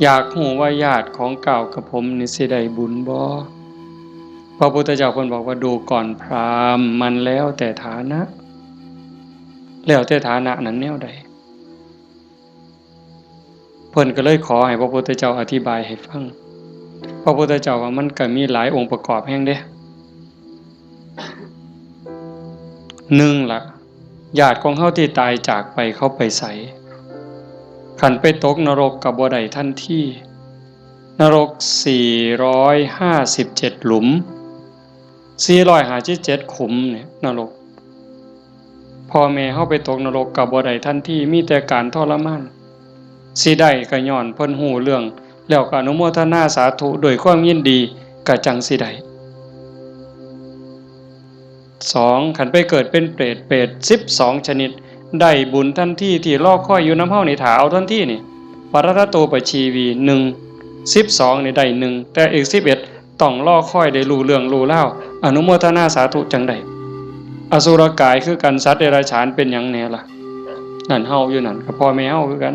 อยากฮู้ว่าญาติของก้าวกับผมนี่สิได้บุญบ่ พระพุทธเจ้าเพิ่นบอกว่า ดูก่อนพราหมณ์ มันแล้วแต่ฐานะ แล้วแต่ฐานะนั้นแนวใด เพิ่นก็เลยขอให้พระพุทธเจ้าอธิบายให้ฟัง พระพุทธเจ้าว่ามันก็มีหลายองค์ประกอบแฮงเด้ หนึ่งล่ะ ญาติของเฮาที่ตายจากไปเขาไปไส คันไปตกนรกก็บ่ได้ทันที นรกสี่ร้อยห้าสิบเจ็ดหลุม สี่ร้อยห้าสิบเจ็ดขุมเนี่ยนรก พ่อแม่เฮาไปตกนรกก็บ่ได้ทันที มีแต่การทรมาน สิได้ก็ย้อนเพิ่นฮู้เรื่อง แล้วก็อนุโมทนาสาธุด้วยความยินดี ก็จั่งสิได้ สอง คันไปเกิดเป็นเปรต เปรตสิบสองชนิด ได้บุญทันที ที่รอคอยอยู่นำเฮานี่ ถ้าเอาทันทีนี่ ปรัตตโตปชีวี หนึ่ง สิบสองนี่ได้หนึ่ง แต่อีกสิบเอ็ด ต้องรอคอยได้รู้เรื่องรู้ราว อนุโมทนาสาธุจั่งได้ อสุรกายคือกัน สัตว์เดรัจฉานเป็นหยังแหน่ล่ะ นั่นเฮาอยู่นั่น ก็พ่อแม่เฮาคือกัน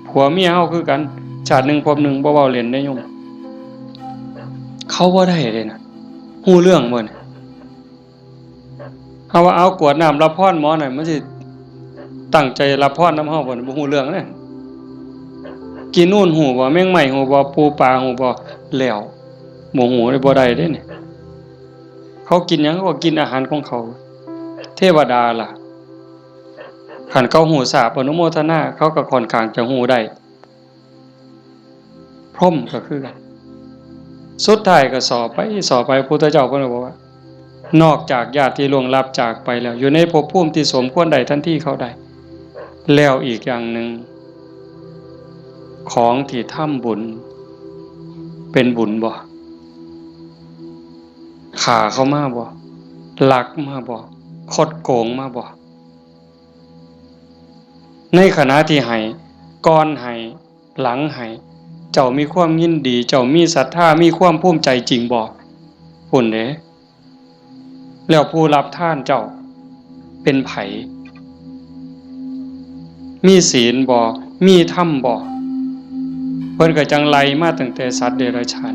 ผัวเมียเฮาคือกัน ชาติหนึ่งภพหนึ่ง บ่เว้าเล่นเด้โยม เขาบ่ได้เด้นะ ฮู้เรื่องบ่นี่ เฮาว่าเอากรวดน้ำรับพรหมอนั่น มันสิตั้งใจรับพรนำเฮาบ่นี่ บ่ฮู้เรื่องเด้ กินนูนฮู้บ่ แมงไม้ฮู้บ่ ปูปลาฮู้บ่ แล้ว บ่ฮู้เลย บ่ได้เด้นี่ เขากินหยัง เขาก็กินอาหารของเขา เทวดาล่ะ คันเขาฮู้ทราบอนุโมทนา เขาก็ค่อนข้างจะฮู้ได้ พรหมก็คือกัน สุดท้ายก็สอบไป สอบไป พุทธเจ้าเพิ่นก็บอกว่า นอกจากญาติที่ล่วงลับจากไปแล้ว อยู่ในภพภูมิที่สมควรได้ทันทีเขาได้ แล้วอีกอย่างหนึ่ง ของที่ทำบุญ เป็นบุญบ่ ฆ่าเขามาบ่ ลักมาบ่ คดโกงมาบ่ ในขณะที่ให้ ก่อนให้ หลังให้ เจ้ามีความยินดี เจ้ามีศรัทธา มีความภูมิใจจริงบ่ พุ้นเด้ แล้วผู้รับทานเจ้าเป็นไผ มีศีลบ่ มีธรรมบ่ เพิ่นก็จั่งไล่มาตั้งแต่สัตว์เดรัจฉาน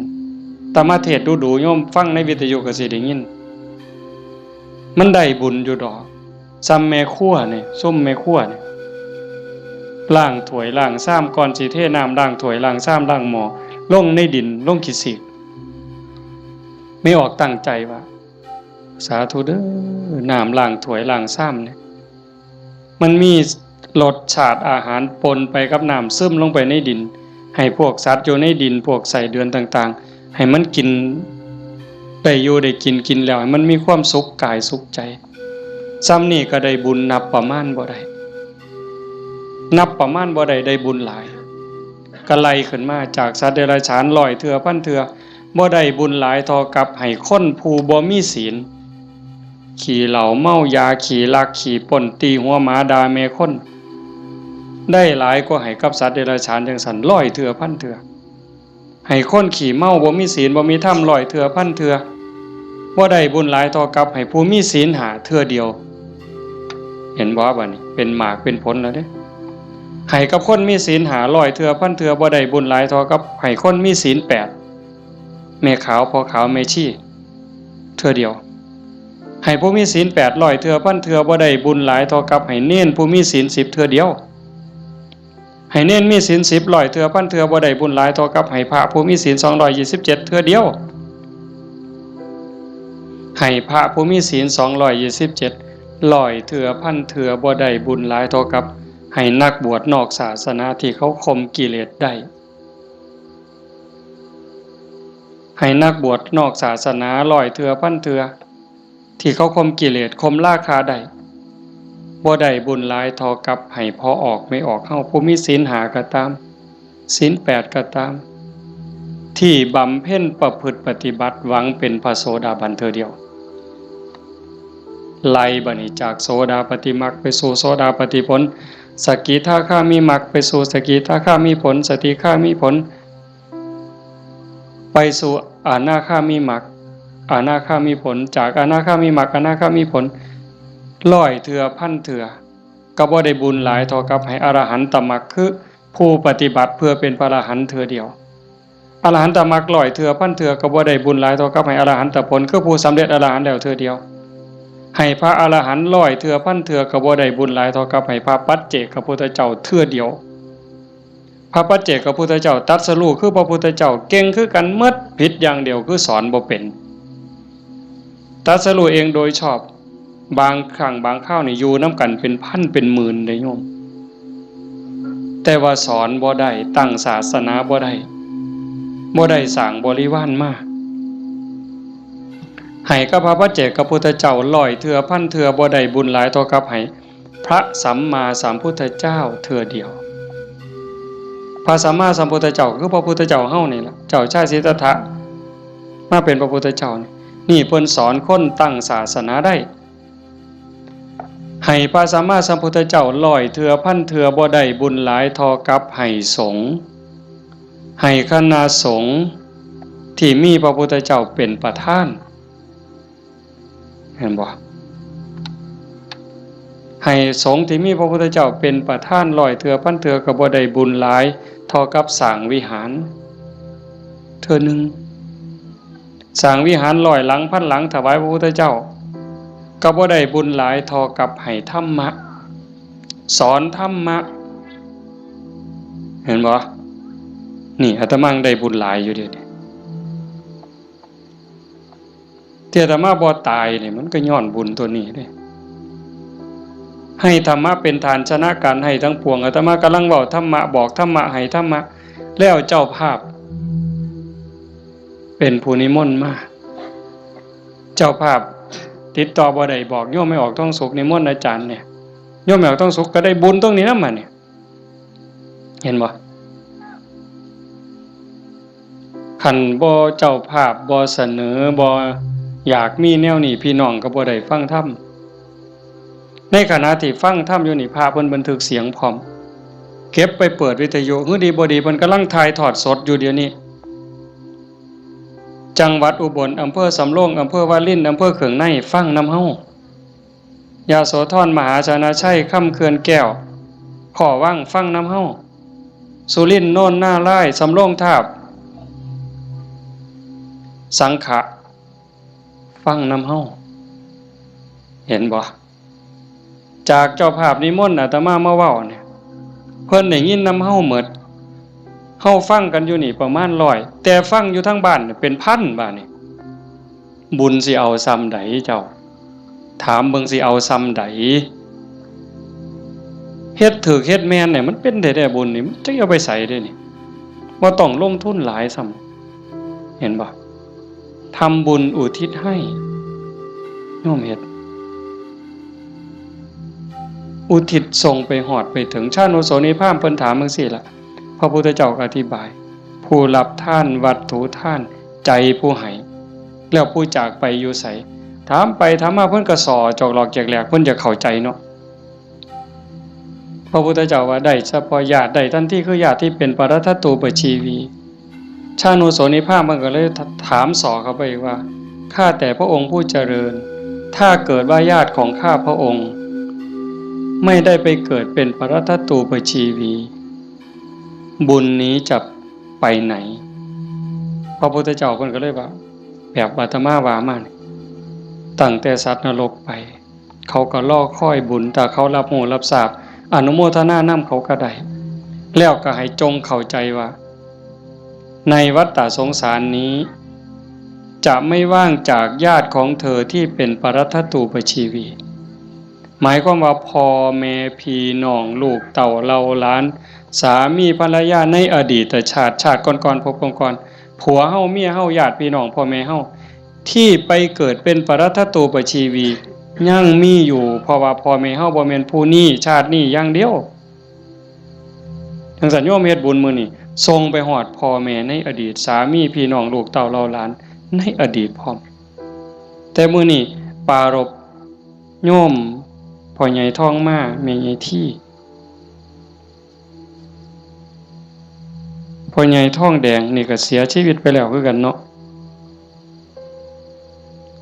อาตมาเทศน์ดู๋ๆ โยมฟังในวิทยุก็สิได้ยิน มันได้บุญอยู่ดอก ซ่ำแม่ครัวนี่ ซุมแม่ครัวนี่ ล้างถ้วยล้างชาม ก่อนสิเทน้ำล้างถ้วยล้างชามล้างหม้อ ลงในดิน ลงขี้สีก แม่ออกตั้งใจว่า สาธุเด้อ น้ำล้างถ้วยล้างชามเนี่ย มันมีรสชาติอาหารปนไปกับน้ำ ซึมลงไปในดิน ให้พวกสัตว์อยู่ในดิน พวกไส้เดือนต่างๆ ให้มันกิน ได้อยู่ได้กิน กินแล้วให้มันมีความสุขกายสุขใจ ซ่ำนี่ก็ได้บุญนับประมาณบ่ได้ นับประมาณบ่ได้ ได้บุญหลาย ก็ไล่ขึ้นมาจากสัตว์เดรัจฉานร้อยเทื่อพันเทื่อ บ่ได้บุญหลายเท่ากับให้คนผู้บ่มีศีล ขี้เหล้าเมายา ขี้ลักขี้ปล้น ตีหัวหมาด่าแม่คน ได้หลายกว่าให้กับสัตว์เดรัจฉานจั่งซั้นร้อยเทื่อพันเทื่อ ให้คนขี้เมาบ่มีศีลบ่มีธรรมร้อยเทื่อพันเทื่อ บ่ได้บุญหลายเท่ากับให้ผู้มีศีลห้าเทื่อเดียว เห็นบ่ บัดนี้เป็นหมากเป็นผลแล้วเด้ ให้กับคนมีศีลห้าร้อยเทื่อพันเทื่อ บ่ได้บุญหลายเท่ากับให้คนมีศีลแปด แม่ขาวพ่อขาวแม่ชีเทื่อเดียว ให้ผู้มีศีลแปดร้อยเทื่อพันเทื่อบ่ได้บุญหลายเท่ากับให้เณรผู้มีศีลสิบเทื่อเดียว ให้เณรมีศีลสิบร้อยเทื่อพันเทื่อบ่ได้บุญหลายเท่ากับให้พระผู้มีศีลสองร้อยยี่สิบเจ็ดเทื่อเดียว ให้พระผู้มีศีลสองร้อยยี่สิบเจ็ดร้อยเทื่อพันเทื่อบ่ได้บุญหลายเท่ากับให้นักบวชนอกศาสนาที่เขาข่มกิเลสได้ ให้นักบวชนอกศาสนาร้อยเทื่อพันเทื่อที่เขาข่มกิเลสข่มราคะได้ บ่ได้บุญหลายเท่ากับให้พ่อออกแม่ออกเฮาผู้มีศีลห้าก็ตาม ศีลแปดก็ตาม ที่บำเพ็ญประพฤติปฏิบัติหวังเป็นพระโสดาบันเทื่อเดียว ไล่บัดนี้จากโสดาปัตติมรรคไปสู่โสดาปัตติผล สกิทาคามิมรรคไปสู่สกิทาคามิผล สกิทาคามิผล ไปสู่อนาคามิมรรค อนาคามิผล จากอนาคามิมรรค อนาคามิผล ร้อยเทื่อพันเทื่อ ก็บ่ได้บุญหลายเท่ากับให้อรหันตมรรค คือผู้ปฏิบัติเพื่อเป็นพระอรหันต์เทื่อเดียว อรหันตมรรคร้อยเทื่อพันเทื่อก็บ่ได้บุญหลายเท่ากับให้อรหันตผล คือผู้สำเร็จอรหันต์แล้วเทื่อเดียว ให้พระอรหันต์ร้อยเทื่อพันเทื่อก็บ่ได้บุญหลายเท่ากับให้พระปัจเจกพุทธเจ้าเทื่อเดียว พระปัจเจกพุทธเจ้าตรัสรู้คือพระพุทธเจ้าเก่งคือกันหมด ผิดอย่างเดียวคือสอนบ่เป็น ตรัสรู้เองโดยชอบ บางครั้งบางคราวนี่อยู่นำกันเป็นพันเป็นหมื่นเด้โยม แต่ว่าสอนบ่ได้ ตั้งศาสนาบ่ได้ บ่ได้สร้างบริวารมา ให้กับพระปัจเจกพุทธเจ้าร้อยเทื่อพันเทื่อบ่ได้บุญหลายเท่ากับให้พระสัมมาสัมพุทธเจ้าเทื่อเดียว พระสัมมาสัมพุทธเจ้าคือพระพุทธเจ้าเฮานี่ล่ะ เจ้าชายสิทธัตถะ มาเป็นพระพุทธเจ้านี่ นี่เพิ่นสอนคนตั้งศาสนาได้ ให้พระสัมมาสัมพุทธเจ้าร้อยเทื่อพันเทื่อบ่ได้บุญหลายเท่ากับให้สงฆ์ ให้คณะสงฆ์ที่มีพระพุทธเจ้าเป็นประธาน เห็นบ่ ให้สงฆ์ที่มีพระพุทธเจ้าเป็นประธานร้อยเทื่อพันเทื่อก็บ่ได้บุญหลายเท่ากับสร้างวิหาร เทื่อหนึ่ง สร้างวิหารร้อยหลังพันหลังถวายพระพุทธเจ้า ก็บ่ได้บุญหลายเท่ากับให้ธรรมะ สอนธรรมะ เห็นบ่ นี่อาตมาได้บุญหลายอยู่เด้ ที่อาตมาบ่ตายนี่มันก็ย้อนบุญตัวนี้เด้ ให้ธรรมะเป็นทานชนะการให้ทั้งปวง อาตมากำลังเว้าธรรมะ บอกธรรมะ ให้ธรรมะ แล้วเจ้าภาพ เป็นผู้นิมนต์มา เจ้าภาพติดต่อบ่ได้ บอกโยมแม่ออกทองสุขนิมนต์อาจารย์เนี่ย โยมแม่ออกทองสุขก็ได้บุญตรงนี้นำมาเนี่ย เห็นบ่ คันบ่เจ้าภาพบ่เสนอ บ่อยากมีแนวนี้ พี่น้องก็บ่ได้ฟังธรรม ในขณะที่ฟังธรรมอยู่นี่ พระเพิ่นบันทึกเสียงพร้อม เก็บไปเปิดวิทยุ หื้อดีบ่ดีเพิ่นกำลังถ่ายทอดสดอยู่เดี๋ยวนี้ จังหวัดอุบล อำเภอสำโรง อำเภอวาริน อำเภอเขืองใน ฟังนำเฮา ยโสธร มหาชนะชัย คำเขื่อนแก้ว ขอวัง ฟังนำเฮา สุรินทร์ โนนนารายณ์ สำโรงทาบ สังขะ ฟังนำเฮา เห็นบ่ จากเจ้าภาพนิมนต์อาตมามาเว้าเนี่ย เพิ่นได้ยินนำเฮาหมด เฮาฟังกันอยู่นี่ประมาณร้อย แต่ฟังอยู่ทางบ้านเนี่ยเป็นพันบาดนี่ บุญสิเอาส่ำใดเจ้า ถามเบิ่งสิเอาส่ำใด เฮ็ดถูกเฮ็ดแม่นเนี่ยมันเป็นได้แต่บุญนี่ มันจะเอาไปใส่ได้นี่ บ่ต้องลงทุนหลายซ้ำ เห็นบ่ ทำบุญอุทิศให้ โยมเฮ็ด อุทิศส่งไปฮอดไปถึง ชานุโสนีพราหมณ์เพิ่นถามจั่งซี้ล่ะ พระพุทธเจ้าก็อธิบาย ผู้รับทานวัตถุทาน ใจผู้ให้ แล้วผู้จากไปอยู่ไส ถามไปถามมาเพิ่นก็ส่อจอกหลอกแจกแหลก เพิ่นจะเข้าใจเนาะ พระพุทธเจ้าว่าได้เฉพาะญาติ ได้ทันทีคือญาติที่เป็นปรัตถตูปชีวี ชานุโสนีพราหมณ์มันก็เลยถามส่อเข้าไปอีกว่า ข้าแต่พระองค์ผู้เจริญ ถ้าเกิดว่าญาติของข้าพระองค์ ไม่ได้ไปเกิดเป็นปรัตถตูปชีวี บุญนี้จะไปไหน พระพุทธเจ้าเพิ่นก็เลยว่า แบบอาตมาว่ามานี่ ตั้งแต่สัตว์นรกไป เขาก็รอคอยบุญ ถ้าเขารับรู้รับทราบ อนุโมทนานำเขาก็ได้ แล้วก็ให้จงเข้าใจว่า ในวัฏฏะสงสารนี้ จะไม่ว่างจากญาติของเธอที่เป็นปรัตถตูปชีวี หมายความว่าพ่อแม่พี่น้องลูกเต้าเหล่าหลาน สามีภรรยาในอดีตชาติ ชาติก่อนๆ ภพก่อนๆ ผัวเฮา เมียเฮา ญาติพี่น้อง พ่อแม่เฮา ที่ไปเกิดเป็นปรัตถตูปชีวี ยังมีอยู่ เพราะว่าพ่อแม่เฮาบ่แม่นผู้นี้ ชาตินี้อย่างเดียว จังซั่นโยมเฮ็ดบุญมื้อนี้ ส่งไปฮอดพ่อแม่ในอดีต สามีพี่น้องลูกเต้าเหล่าหลานในอดีตพร้อม แต่มื้อนี้ปรารภโยมพ่อใหญ่ทองมา แม่ใหญ่ที พ่อใหญ่ทองแดงนี่ก็เสียชีวิตไปแล้วคือกันเนาะ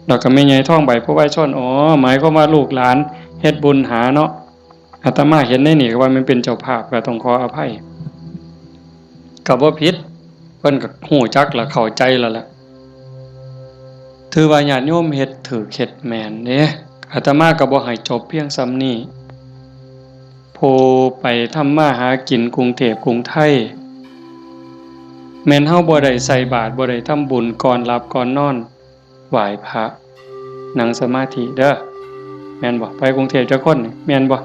แล้วก็แม่ใหญ่ทองใบ ผู้วายชน อ๋อ หมายความว่าลูกหลานเฮ็ดบุญหาเนาะ อาตมาเห็นในนี่ก็ว่ามันเป็นเจ้าภาพ ก็ต้องขออภัย ก็บ่ผิด เพิ่นก็ฮู้จักและเข้าใจแล้วล่ะ ถือว่าญาติโยมเฮ็ดถูกเฮ็ดแม่นเด้ อาตมาก็บ่ให้จบเพียงส่ำนี้ ผู้ไปทำมาหากินกรุงเทพกรุงไทย แม่นเฮาบ่ได้ใส่บาตร บ่ได้ทำบุญ ก่อนหลับก่อนนอน ไหว้พระ นั่งสมาธิเด้อ แม่นบ่ ไปกรุงเทพจักคนนี่ แม่นบ่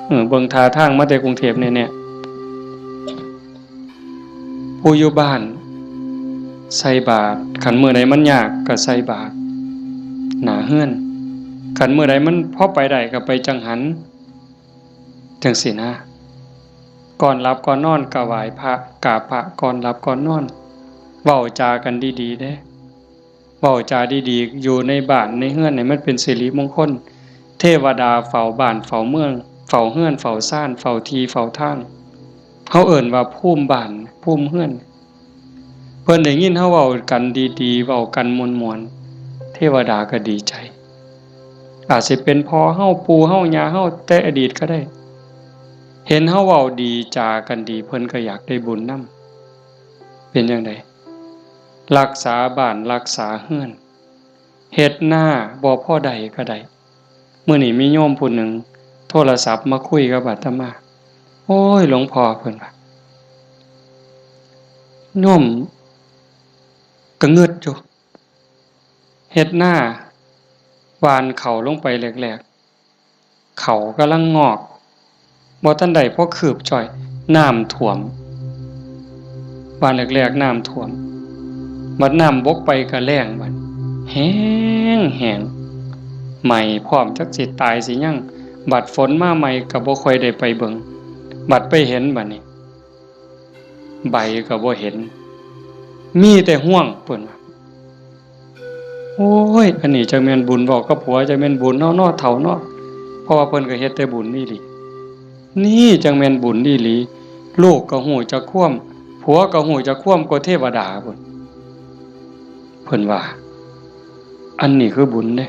เออ เบิ่งท่าทางมาแต่กรุงเทพแน่ๆ ผู้อยู่บ้านใส่บาตร คันมื้อใดมันยากก็ใส่บาตรหน้าเฮือน คันมื้อใดมันพอไปได้ก็ไปจังหัน จังซี้นะ ก่อนหลับก่อนนอนก็ไหว้พระ กราบพระก่อนหลับก่อนนอน เว้าจากันดีๆ เด้ เว้าจาดีๆ อยู่ในบ้านในเฮือนนี่มันเป็นสิริมงคล เทวดาเฝ้าบ้านเฝ้าเมือง เฝ้าเฮือนเฝ้าซาน เฝ้าที่เฝ้าทาง เฮาเอิ้นว่าภูมิบ้าน ภูมิเฮือน เพิ่นได้ยินเฮาเว้ากันดีๆ เว้ากันม่วนๆ เทวดาก็ดีใจ อาจสิเป็นพ่อเฮา ปู่เฮา ย่าเฮา แต่อดีตก็ได้ เห็นเฮาเว้าดีจากันดี เพิ่นก็อยากได้บุญนำ เป็นจั่งใด รักษาบ้านรักษาเฮือน เฮ็ดนาบ่พอได้ก็ได้ มื้อนี้มีโยมผู้หนึ่งโทรศัพท์มาคุยกับอาตมา โอ้ย หลวงพ่อ เพิ่นว่า โยมก็งึดอยู่ เฮ็ดนา หว่านเข้าลงไปแรกๆ เข้ากำลังงอก บ่ทันได้พอคืบจ้อย น้ำท่วม หว่านแรกๆ น้ำท่วม บัดน้ำบกไปก็แล้งบัด แห้งแห้ง ไหม้พร้อม จักสิตายสิหยัง บัดฝนมาใหม่ก็บ่ค่อยได้ไปเบิ่ง บัดไปเห็นบัดนี้ ใบก็บ่เห็น มีแต่ฮวง เพิ่นว่า โอ้ย อันนี้จักแม่นบุญ เว้ากับผัวจักแม่นบุญเนาะ เนาะ เฒ่าเนาะ เพราะว่าเพิ่นก็เฮ็ดแต่บุญอีหลี นี่จักแม่นบุญอีหลี ลูกก็ฮู้จักความ ผัวก็ฮู้จักความกว่าเทวดาพุ้น เพิ่นว่า อันนี้คือบุญเด้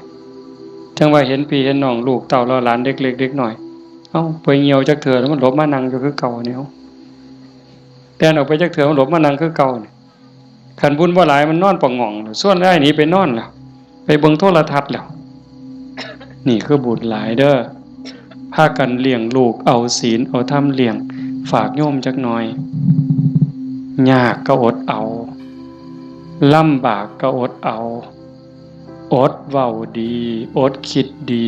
จั่งว่าเห็นพี่เห็นน้อง ลูกเต้าเหล่าหลาน เด็กเล็กเด็กน้อย เอ้า ไปเหี่ยวจักเทื่อแล้วมันหลบมานั่งอยู่คือเก่านี่ เอ้า แล่นออกไปจักเทื่อมันหลบมานั่งคือเก่านี่ คันบุญบ่หลายมันนอนปะหง่องแล้ว ชวนอ้ายหนีไปนอนแล้ว ไปเบิ่งโทรทัศน์แล้ว นี่คือบุญหลายเด้อ พากันเลี้ยงลูก เอาศีลเอาธรรมเลี้ยง ฝากโยมจักหน่อย ยากก็อดเอา ลำบากก็อดเอา อดเว้าดี อดคิดดี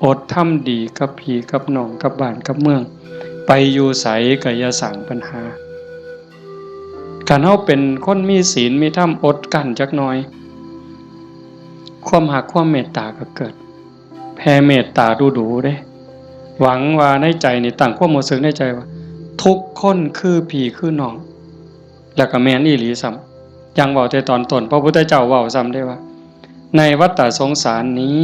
อดทำดีกับพี่กับน้อง กับบ้านกับเมือง ไปอยู่ไสก็อย่าสร้างปัญหา คันเฮาเป็นคนมีศีลมีธรรม อดกลั้นจักหน่อย ความฮักความเมตตาก็เกิด แผ่เมตตาดูๆ เด้ หวังว่าในใจนี่ตั้งความรู้สึกในใจว่า ทุกคนคือพี่คือน้อง แล้วก็แม่นอีหลีซ้ำ อย่างเว้าแต่ตอนต้น พระพุทธเจ้าเว้าซ้ำเด้ว่า ในวัฏฏะสงสารนี้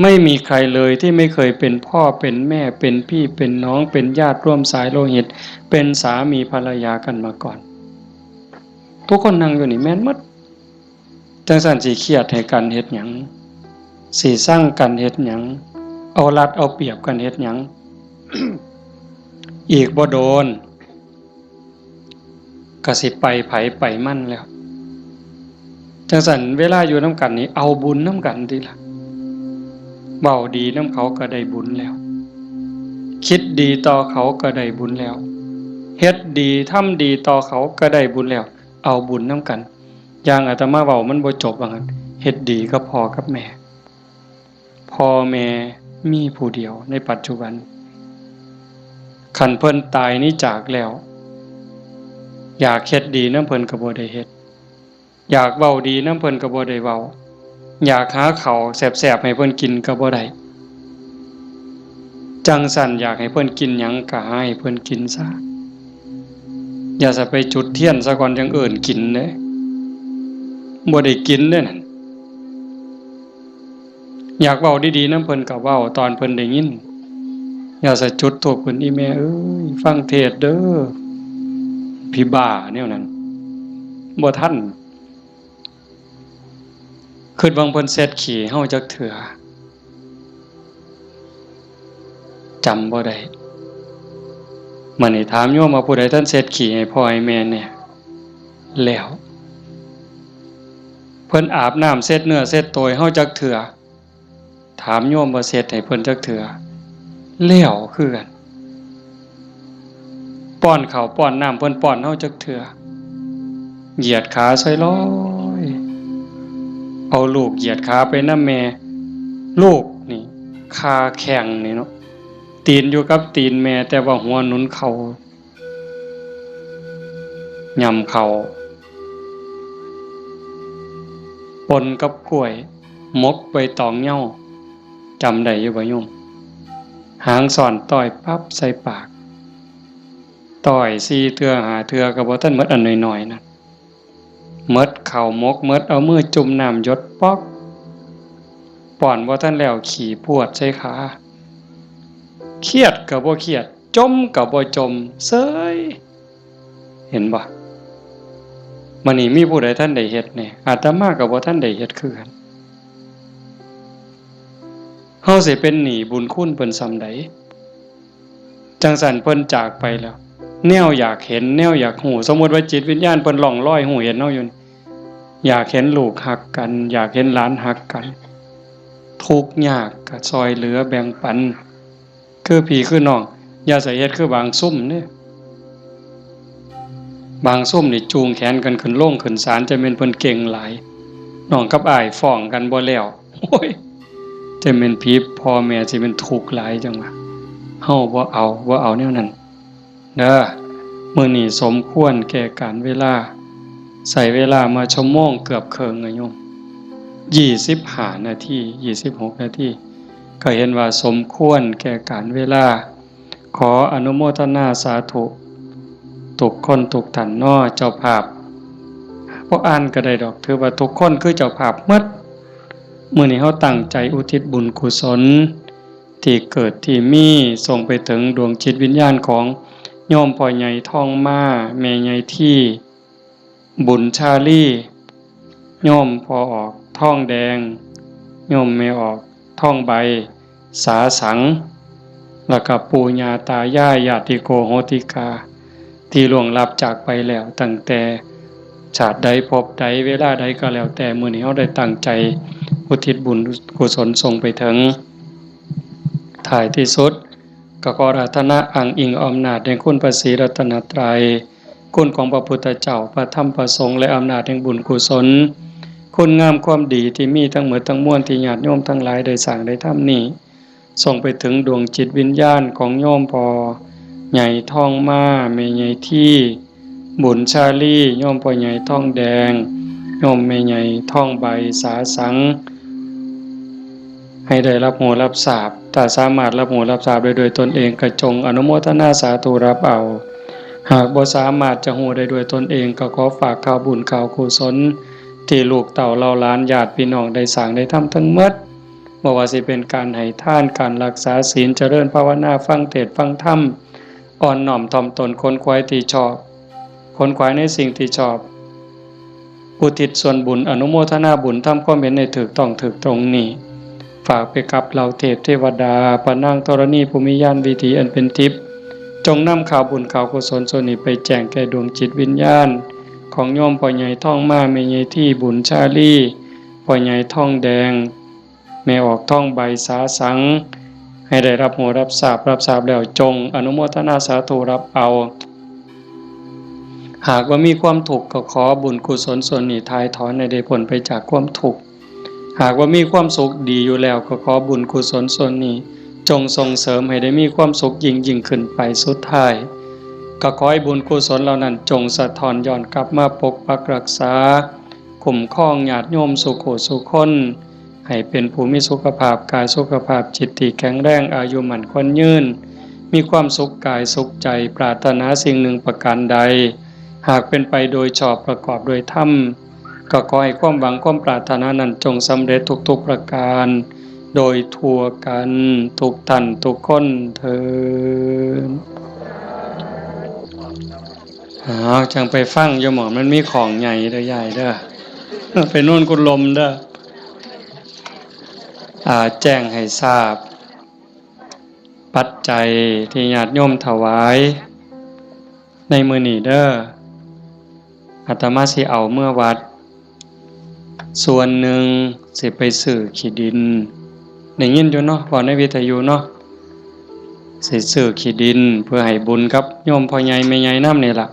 ไม่มีใครเลยที่ไม่เคยเป็นพ่อเป็นแม่ เป็นพี่เป็นน้อง เป็นญาติร่วมสายโลหิต เป็นสามีภรรยากันมาก่อน ทุกคนนั่งอยู่นี่แม่นหมด จั่งซั้นสิเครียดให้กันเฮ็ดหยัง สิซังกันเฮ็ดหยัง เอารัดเอาเปรียบกันเฮ็ดหยัง อีกบ่โดน ก็สิไปไผไปมันแล้ว จั่งซั้นเวลาอยู่นำกันนี่เอาบุญนำกันติล่ะ เว้าดีนำเขาก็ได้บุญแล้ว คิดดีต่อเขาก็ได้บุญแล้ว เฮ็ดดีทำดีต่อเขาก็ได้บุญแล้ว เอาบุญนำกัน อย่างอาตมาเว้ามันบ่จบว่างั้น เฮ็ดดีกับพ่อกับแม่ พ่อแม่มีผู้เดียวในปัจจุบัน คันเพิ่นตายหนีจากแล้ว อยากเฮ็ดดีนำเพิ่นก็บ่ได้เฮ็ด อยากเว้าดีนำเพิ่นก็บ่ได้เว้า อยากหาข้าวแซ่บๆให้เพิ่นกินก็บ่ได้ จั่งซั้นอยากให้เพิ่นกินหยังก็หาให้เพิ่นกินซะ อย่าซะไปจุดเทียนซะก่อนจั่งเอิ้นกินเด้ บ่ได้กินเด้นั่น อยากเว้าดีๆนำเพิ่นก็เว้าตอนเพิ่นได้ยิน อย่าซะจุดธูปขึ้น อีแม่เอ้ย ฟังเทศน์เด้อ ผีบ้าแนวนั้น บ่ทัน คิดเบิ่งเพิ่นเช็ดขี้เฮาจักเทื่อ จำบ่ได้ มื้อนี้ถามโยมว่าผู้ใดทันเช็ดขี้ให้พ่อให้แม่แน่ แล้ว เพิ่นอาบน้ำเช็ดเนื้อเช็ดตัวให้เฮาจักเทื่อ ถามโยมว่าเช็ดให้เพิ่นจักเทื่อ แล้วคือกัน ป้อนข้าวป้อนน้ำเพิ่นป้อนเฮาจักเทื่อ เหยียดขาซอยลอย เอาลูกเหยียดขาไปนำแม่ ลูกนี่ คาแข้งนี่เนาะ ตีนอยู่กับตีนแม่ แต่ว่าหัวหนุนเข่า ย่ำเข่า ปนกับกล้วย หมกใบตองเหย้า จำได้อยู่บ่โยม หางซ่อนต้อยปั๊บใส่ปาก ต้อยสี่เทื่อห้าเทื่อก็บ่ทันหมดอันน้อยๆนั่น หมดข้าวหมกหมด เอามือจุ่มน้ำหยดป๊อก ป้อนบ่ทันแล้วขี้พรวดใส่ขา เครียดก็บ่เครียด จ่มก็บ่จ่ม เซย เห็นบ่ มื้อนี้มีผู้ใดทันได้เฮ็ดแน่ อาตมาก็บ่ทันได้เฮ็ดคือกัน เฮาสิเป็นหนี้บุญคุณเพิ่นส่ำใด จั่งซั้นเพิ่นจากไปแล้ว แนวอยากเห็น แนวอยากฮู้ สมมุติว่าจิตวิญญาณเพิ่นล่องลอยฮู้เห็นเฮาอยู่นี่ อยากเห็นลูกฮักกัน อยากเห็นหลานฮักกัน ทุกข์ยากก็ซ่อยเหลือแบ่งปัน คือพี่คือน้อง อย่าใส่เฮ็ดคือบางซุมเด้ บางซุมนี่จูงแขนกันขึ้นโรงขึ้นศาล จะแม่นเพิ่นเก่งหลาย น้องกับอ้ายฟ้องกันบ่แล้ว โอ้ย จะแม่นผีพ่อแม่สิแม่นทุกข์หลายจั่งว่า เฮาบ่เอา บ่เอาแนวนั้น เด้อ มื้อนี้สมควรแก่กาลเวลา ใช้เวลามาชั่วโมงเกือบเคิ่งอะโยม ยี่สิบห้านาที ยี่สิบหกนาที ก็เห็นว่าสมควรแก่กาลเวลา ขออนุโมทนาสาธุ ทุกคนทุกท่านเนาะ เจ้าภาพ บ่อ่านก็ได้ดอก ถือว่าทุกคนคือเจ้าภาพหมด มื้อนี้เฮาตั้งใจอุทิศบุญกุศล ที่เกิดที่มี ส่งไปถึงดวงจิตวิญญาณของโยมพ่อใหญ่ทองมา แม่ใหญ่ที่ บุญชาลี โยมพ่อออกทองแดง โยมแม่ออกทองใบ สาสัง แล้วก็ปู่ย่าตายาย ญาติโกโหติกา ที่ล่วงลับจากไปแล้ว ตั้งแต่ชาติใดภพใดเวลาใดก็แล้วแต่ มื้อนี้เฮาได้ตั้งใจอุทิศบุญกุศลส่งไปถึง ท้ายที่สุด ก็ขออาราธนาอ้างอิงอำนาจแห่งคุณพระศรีรัตนตรัย คุณของพระพุทธเจ้า พระธรรม พระสงฆ์ และอำนาจแห่งบุญกุศล คุณงามความดีที่มีทั้งหมดทั้งมวลที่ญาติโยมทั้งหลายได้สร้างได้ทำนี้ ส่งไปถึงดวงจิตวิญญาณของโยมพ่อใหญ่ทองมา แม่ใหญ่ที่ บุญชาลี โยมพ่อใหญ่ทองแดง โยมแม่ใหญ่ทองใบ สาสัง ให้ได้รับรู้รับทราบ ถ้าสามารถรับรู้รับทราบได้ด้วยตนเองก็จงอนุโมทนาสาธุรับเอา หากบ่สามารถจะรู้ได้ด้วยตนเองก็ขอฝากข่าวบุญข่าวกุศล ที่ลูกเต้าเหล่าหลานญาติพี่น้องได้สร้างได้ทำทั้งหมด บ่ว่าสิเป็นการให้ทาน การรักษาศีล เจริญภาวนา ฟังเทศน์ฟังธรรม อ่อนน้อมถ่อมตน ขนขวายที่ชอบ ขนขวายในสิ่งที่ชอบ อุทิศส่วนบุญ อนุโมทนาบุญ ทำความเห็นให้ถูกต้องถูกตรงนี้ ฝากไปกับเหล่าเทพเทวดา พระนางธรณีผู้มีญาณวิถีอันเป็นทิพย์ จงนำข่าวบุญข่าวกุศลส่วนนี้ไปแจ้งแก่ดวงจิตวิญญาณ ของโยมพ่อใหญ่ทองมา แม่ใหญ่ที่บุญชาลี พ่อใหญ่ทองแดง แม่ออกทองใบสาสัง ให้ได้รับรู้รับทราบ รับทราบแล้วจงอนุโมทนาสาธุรับเอา หากว่ามีความทุกข์ก็ขอบุญกุศลส่วนนี้ถ่ายถอนให้ได้พ้นไปจากความทุกข์ หากว่ามีความสุขดีอยู่แล้วก็ขอบุญกุศลส่วนนี้ จงส่งเสริมให้ได้มีความสุขยิ่งยิ่งขึ้นไป สุดท้าย ก็ขอให้บุญกุศลเหล่านั้นจงสะท้อนย้อนกลับมาปกปักรักษา คุ้มครองญาติโยมสู่ผู้สู่คน ให้เป็นผู้มีสุขภาพกายสุขภาพจิตที่แข็งแรง อายุมั่นขวัญยืน มีความสุขกายสุขใจ ปรารถนาสิ่งหนึ่งประการใด หากเป็นไปโดยชอบประกอบโดยธรรม ก็ขอให้ความหวังความปรารถนานั้นจงสำเร็จทุกๆประการ โดยทั่วกันทุกท่านทุกคนเทอญ อ้าว จั่งไปฟังอยู่หม่องมันมีของใหญ่เด้อยายเด้อ ไปโน่นกุลมเด้อ อ่า แจ้งให้ทราบ ปัจจัยที่ญาติโยมถวายในมื้อนี้เด้อ อาตมาสิเอาเมือวัด ส่วนหนึ่งสิไปซื้อขี้ดิน ได้ยินอยู่เนาะ เว้าในวิทยุเนาะ สิซื้อขี้ดินเพื่อให้บุญกับโยมพ่อใหญ่แม่ใหญ่นำนี่ล่ะ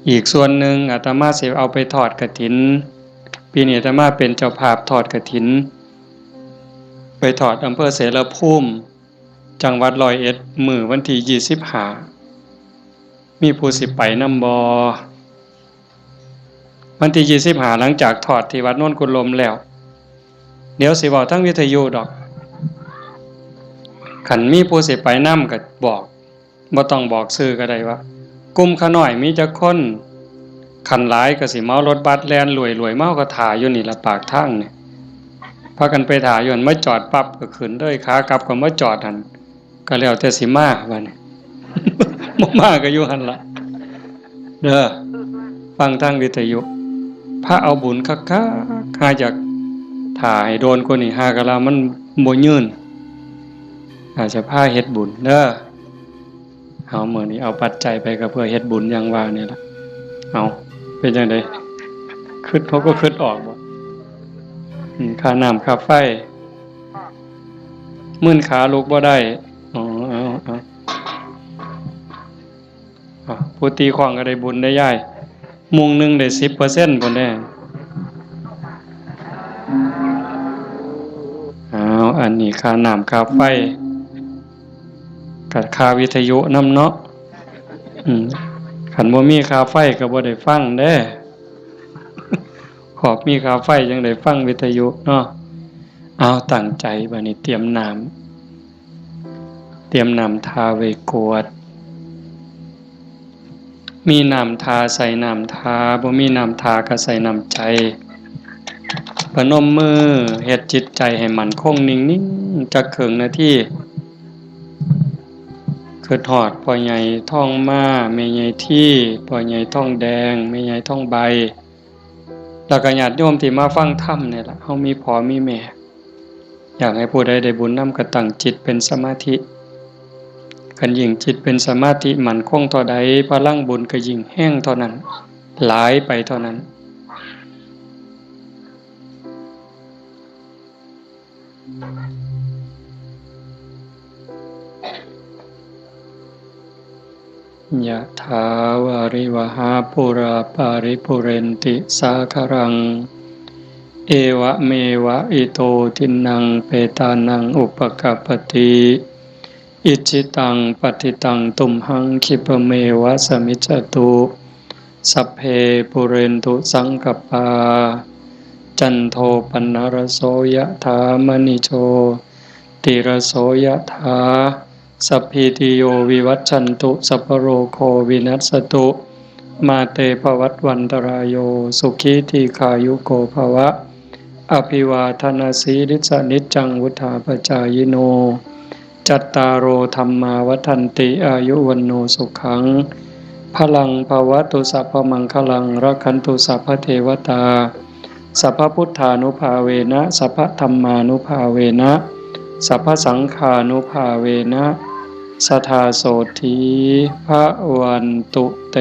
อีกส่วนหนึ่งอาตมาสิเอาไปทอดกฐิน ปีนี้อาตมาเป็นเจ้าภาพทอดกฐิน ไปทอดอำเภอเสรภูมิ จังหวัดร้อยเอ็ด มื้อวันที่ยี่สิบห้า มีผู้สิไปนำบ่ วันที่ยี่สิบห้า หลังจากทอดที่วัดโนนกุลมแล้ว เดี๋ยวสิเว้าทางวิทยุดอก คันมีผู้สิไปนำก็บอก บ่ต้องบอกชื่อก็ได้ว่า กลุ่มข้าน้อยมีจักคน คันหลายก็สิเหมารถบัสแล่นรวยๆ มาก็ถ่าอยู่นี่ล่ะปากทางนี่ พากันไปถ่าอยู่หั่น มาจอดปั๊บก็ขึ้นเลย ขากลับก็มาจอดหั่น ก็แล้วแต่สิมาบัดนี้ บ่มาก็อยู่หั่นล่ะ เด้อ ฟังทางวิทยุ พาเอาบุญคักๆ หาอยากถ่าให้โดนกว่านี้ หากะลามันบ่ยืน อาจจะพาเฮ็ดบุญเด้อ เอามื้อนี้เอาปัจจัยไปก็เพื่อเฮ็ดบุญอย่างว่านี่ล่ะ เอา เป็นจั่งใด คิด เขาก็คิดออกบ่ อืม ค่าน้ำค่าไฟ มื่นขาลุกบ่ได้ อ๋อ เอา เอา อ่ะ ผู้ตีค้องก็ได้บุญได้ยาย มุ้งหนึ่งได้สิบเปอร์เซ็นต์พุ้นเด้ อ้าว อันนี้ค่าน้ำค่าไฟ กับค่าวิทยุนำเนาะ อืม คันบ่มีค่าไฟก็บ่ได้ฟังเด้ ขอบมีค่าไฟจั่งได้ฟังวิทยุเนาะ เอาตั้งใจบัดนี้เตรียมน้ำ เตรียมน้ำทาไว้กรวด มีน้ำทาใส่น้ำทา บ่มีน้ำทาก็ใส่น้ำใจ พนมมือเฮ็ดจิตใจให้มั่นคงนิ่งๆ จักครึ่งนาที คิดฮอดพ่อใหญ่ทองมา แม่ใหญ่ที พ่อใหญ่ทองแดง แม่ใหญ่ทองใบ แล้วก็ญาติโยมที่มาฟังธรรมนี่ล่ะ เฮามีพ่อมีแม่ อยากให้ผู้ใดได้บุญนำก็ตั้งจิตเป็นสมาธิ คันยิ่งจิตเป็นสมาธิมั่นคงเท่าใด พลังบุญก็ยิ่งแฮงเท่านั้น หลายไปเท่านั้น ยะถาวาริวหาปูราปาริปุเรนติสาคารัง เอวะเมวะอิโตทินนังเปตานังอุปกัปปติ อิจฉิตังปัตถิตังตุมหังคิปะเมวะสมิจจตุ สัพเพปุเรนตุสังกปปา จันโทปนรโสยะถามณิโชติรโสยะถา สัพพีติโยวิวัชชันตุ สัพพโรโควินัสสตุ มาเตภวัตวันตรายโย สุขีทีขายุโกภวะ อภิวาทนาสีลิสนิจจังวุธาปจายิโน จัตตาโรธรรมาวัฒนติ อายุวันโนสุขัง พลังภวตุ สัพพมังคลัง รักขันตุ สัพพเทวตา สัพพพุทธานุภาเวนะ สัพพธรรมานุภาเวนะ สัพพสังฆานุภาเวนะ สทาโสธี พระวันตุเต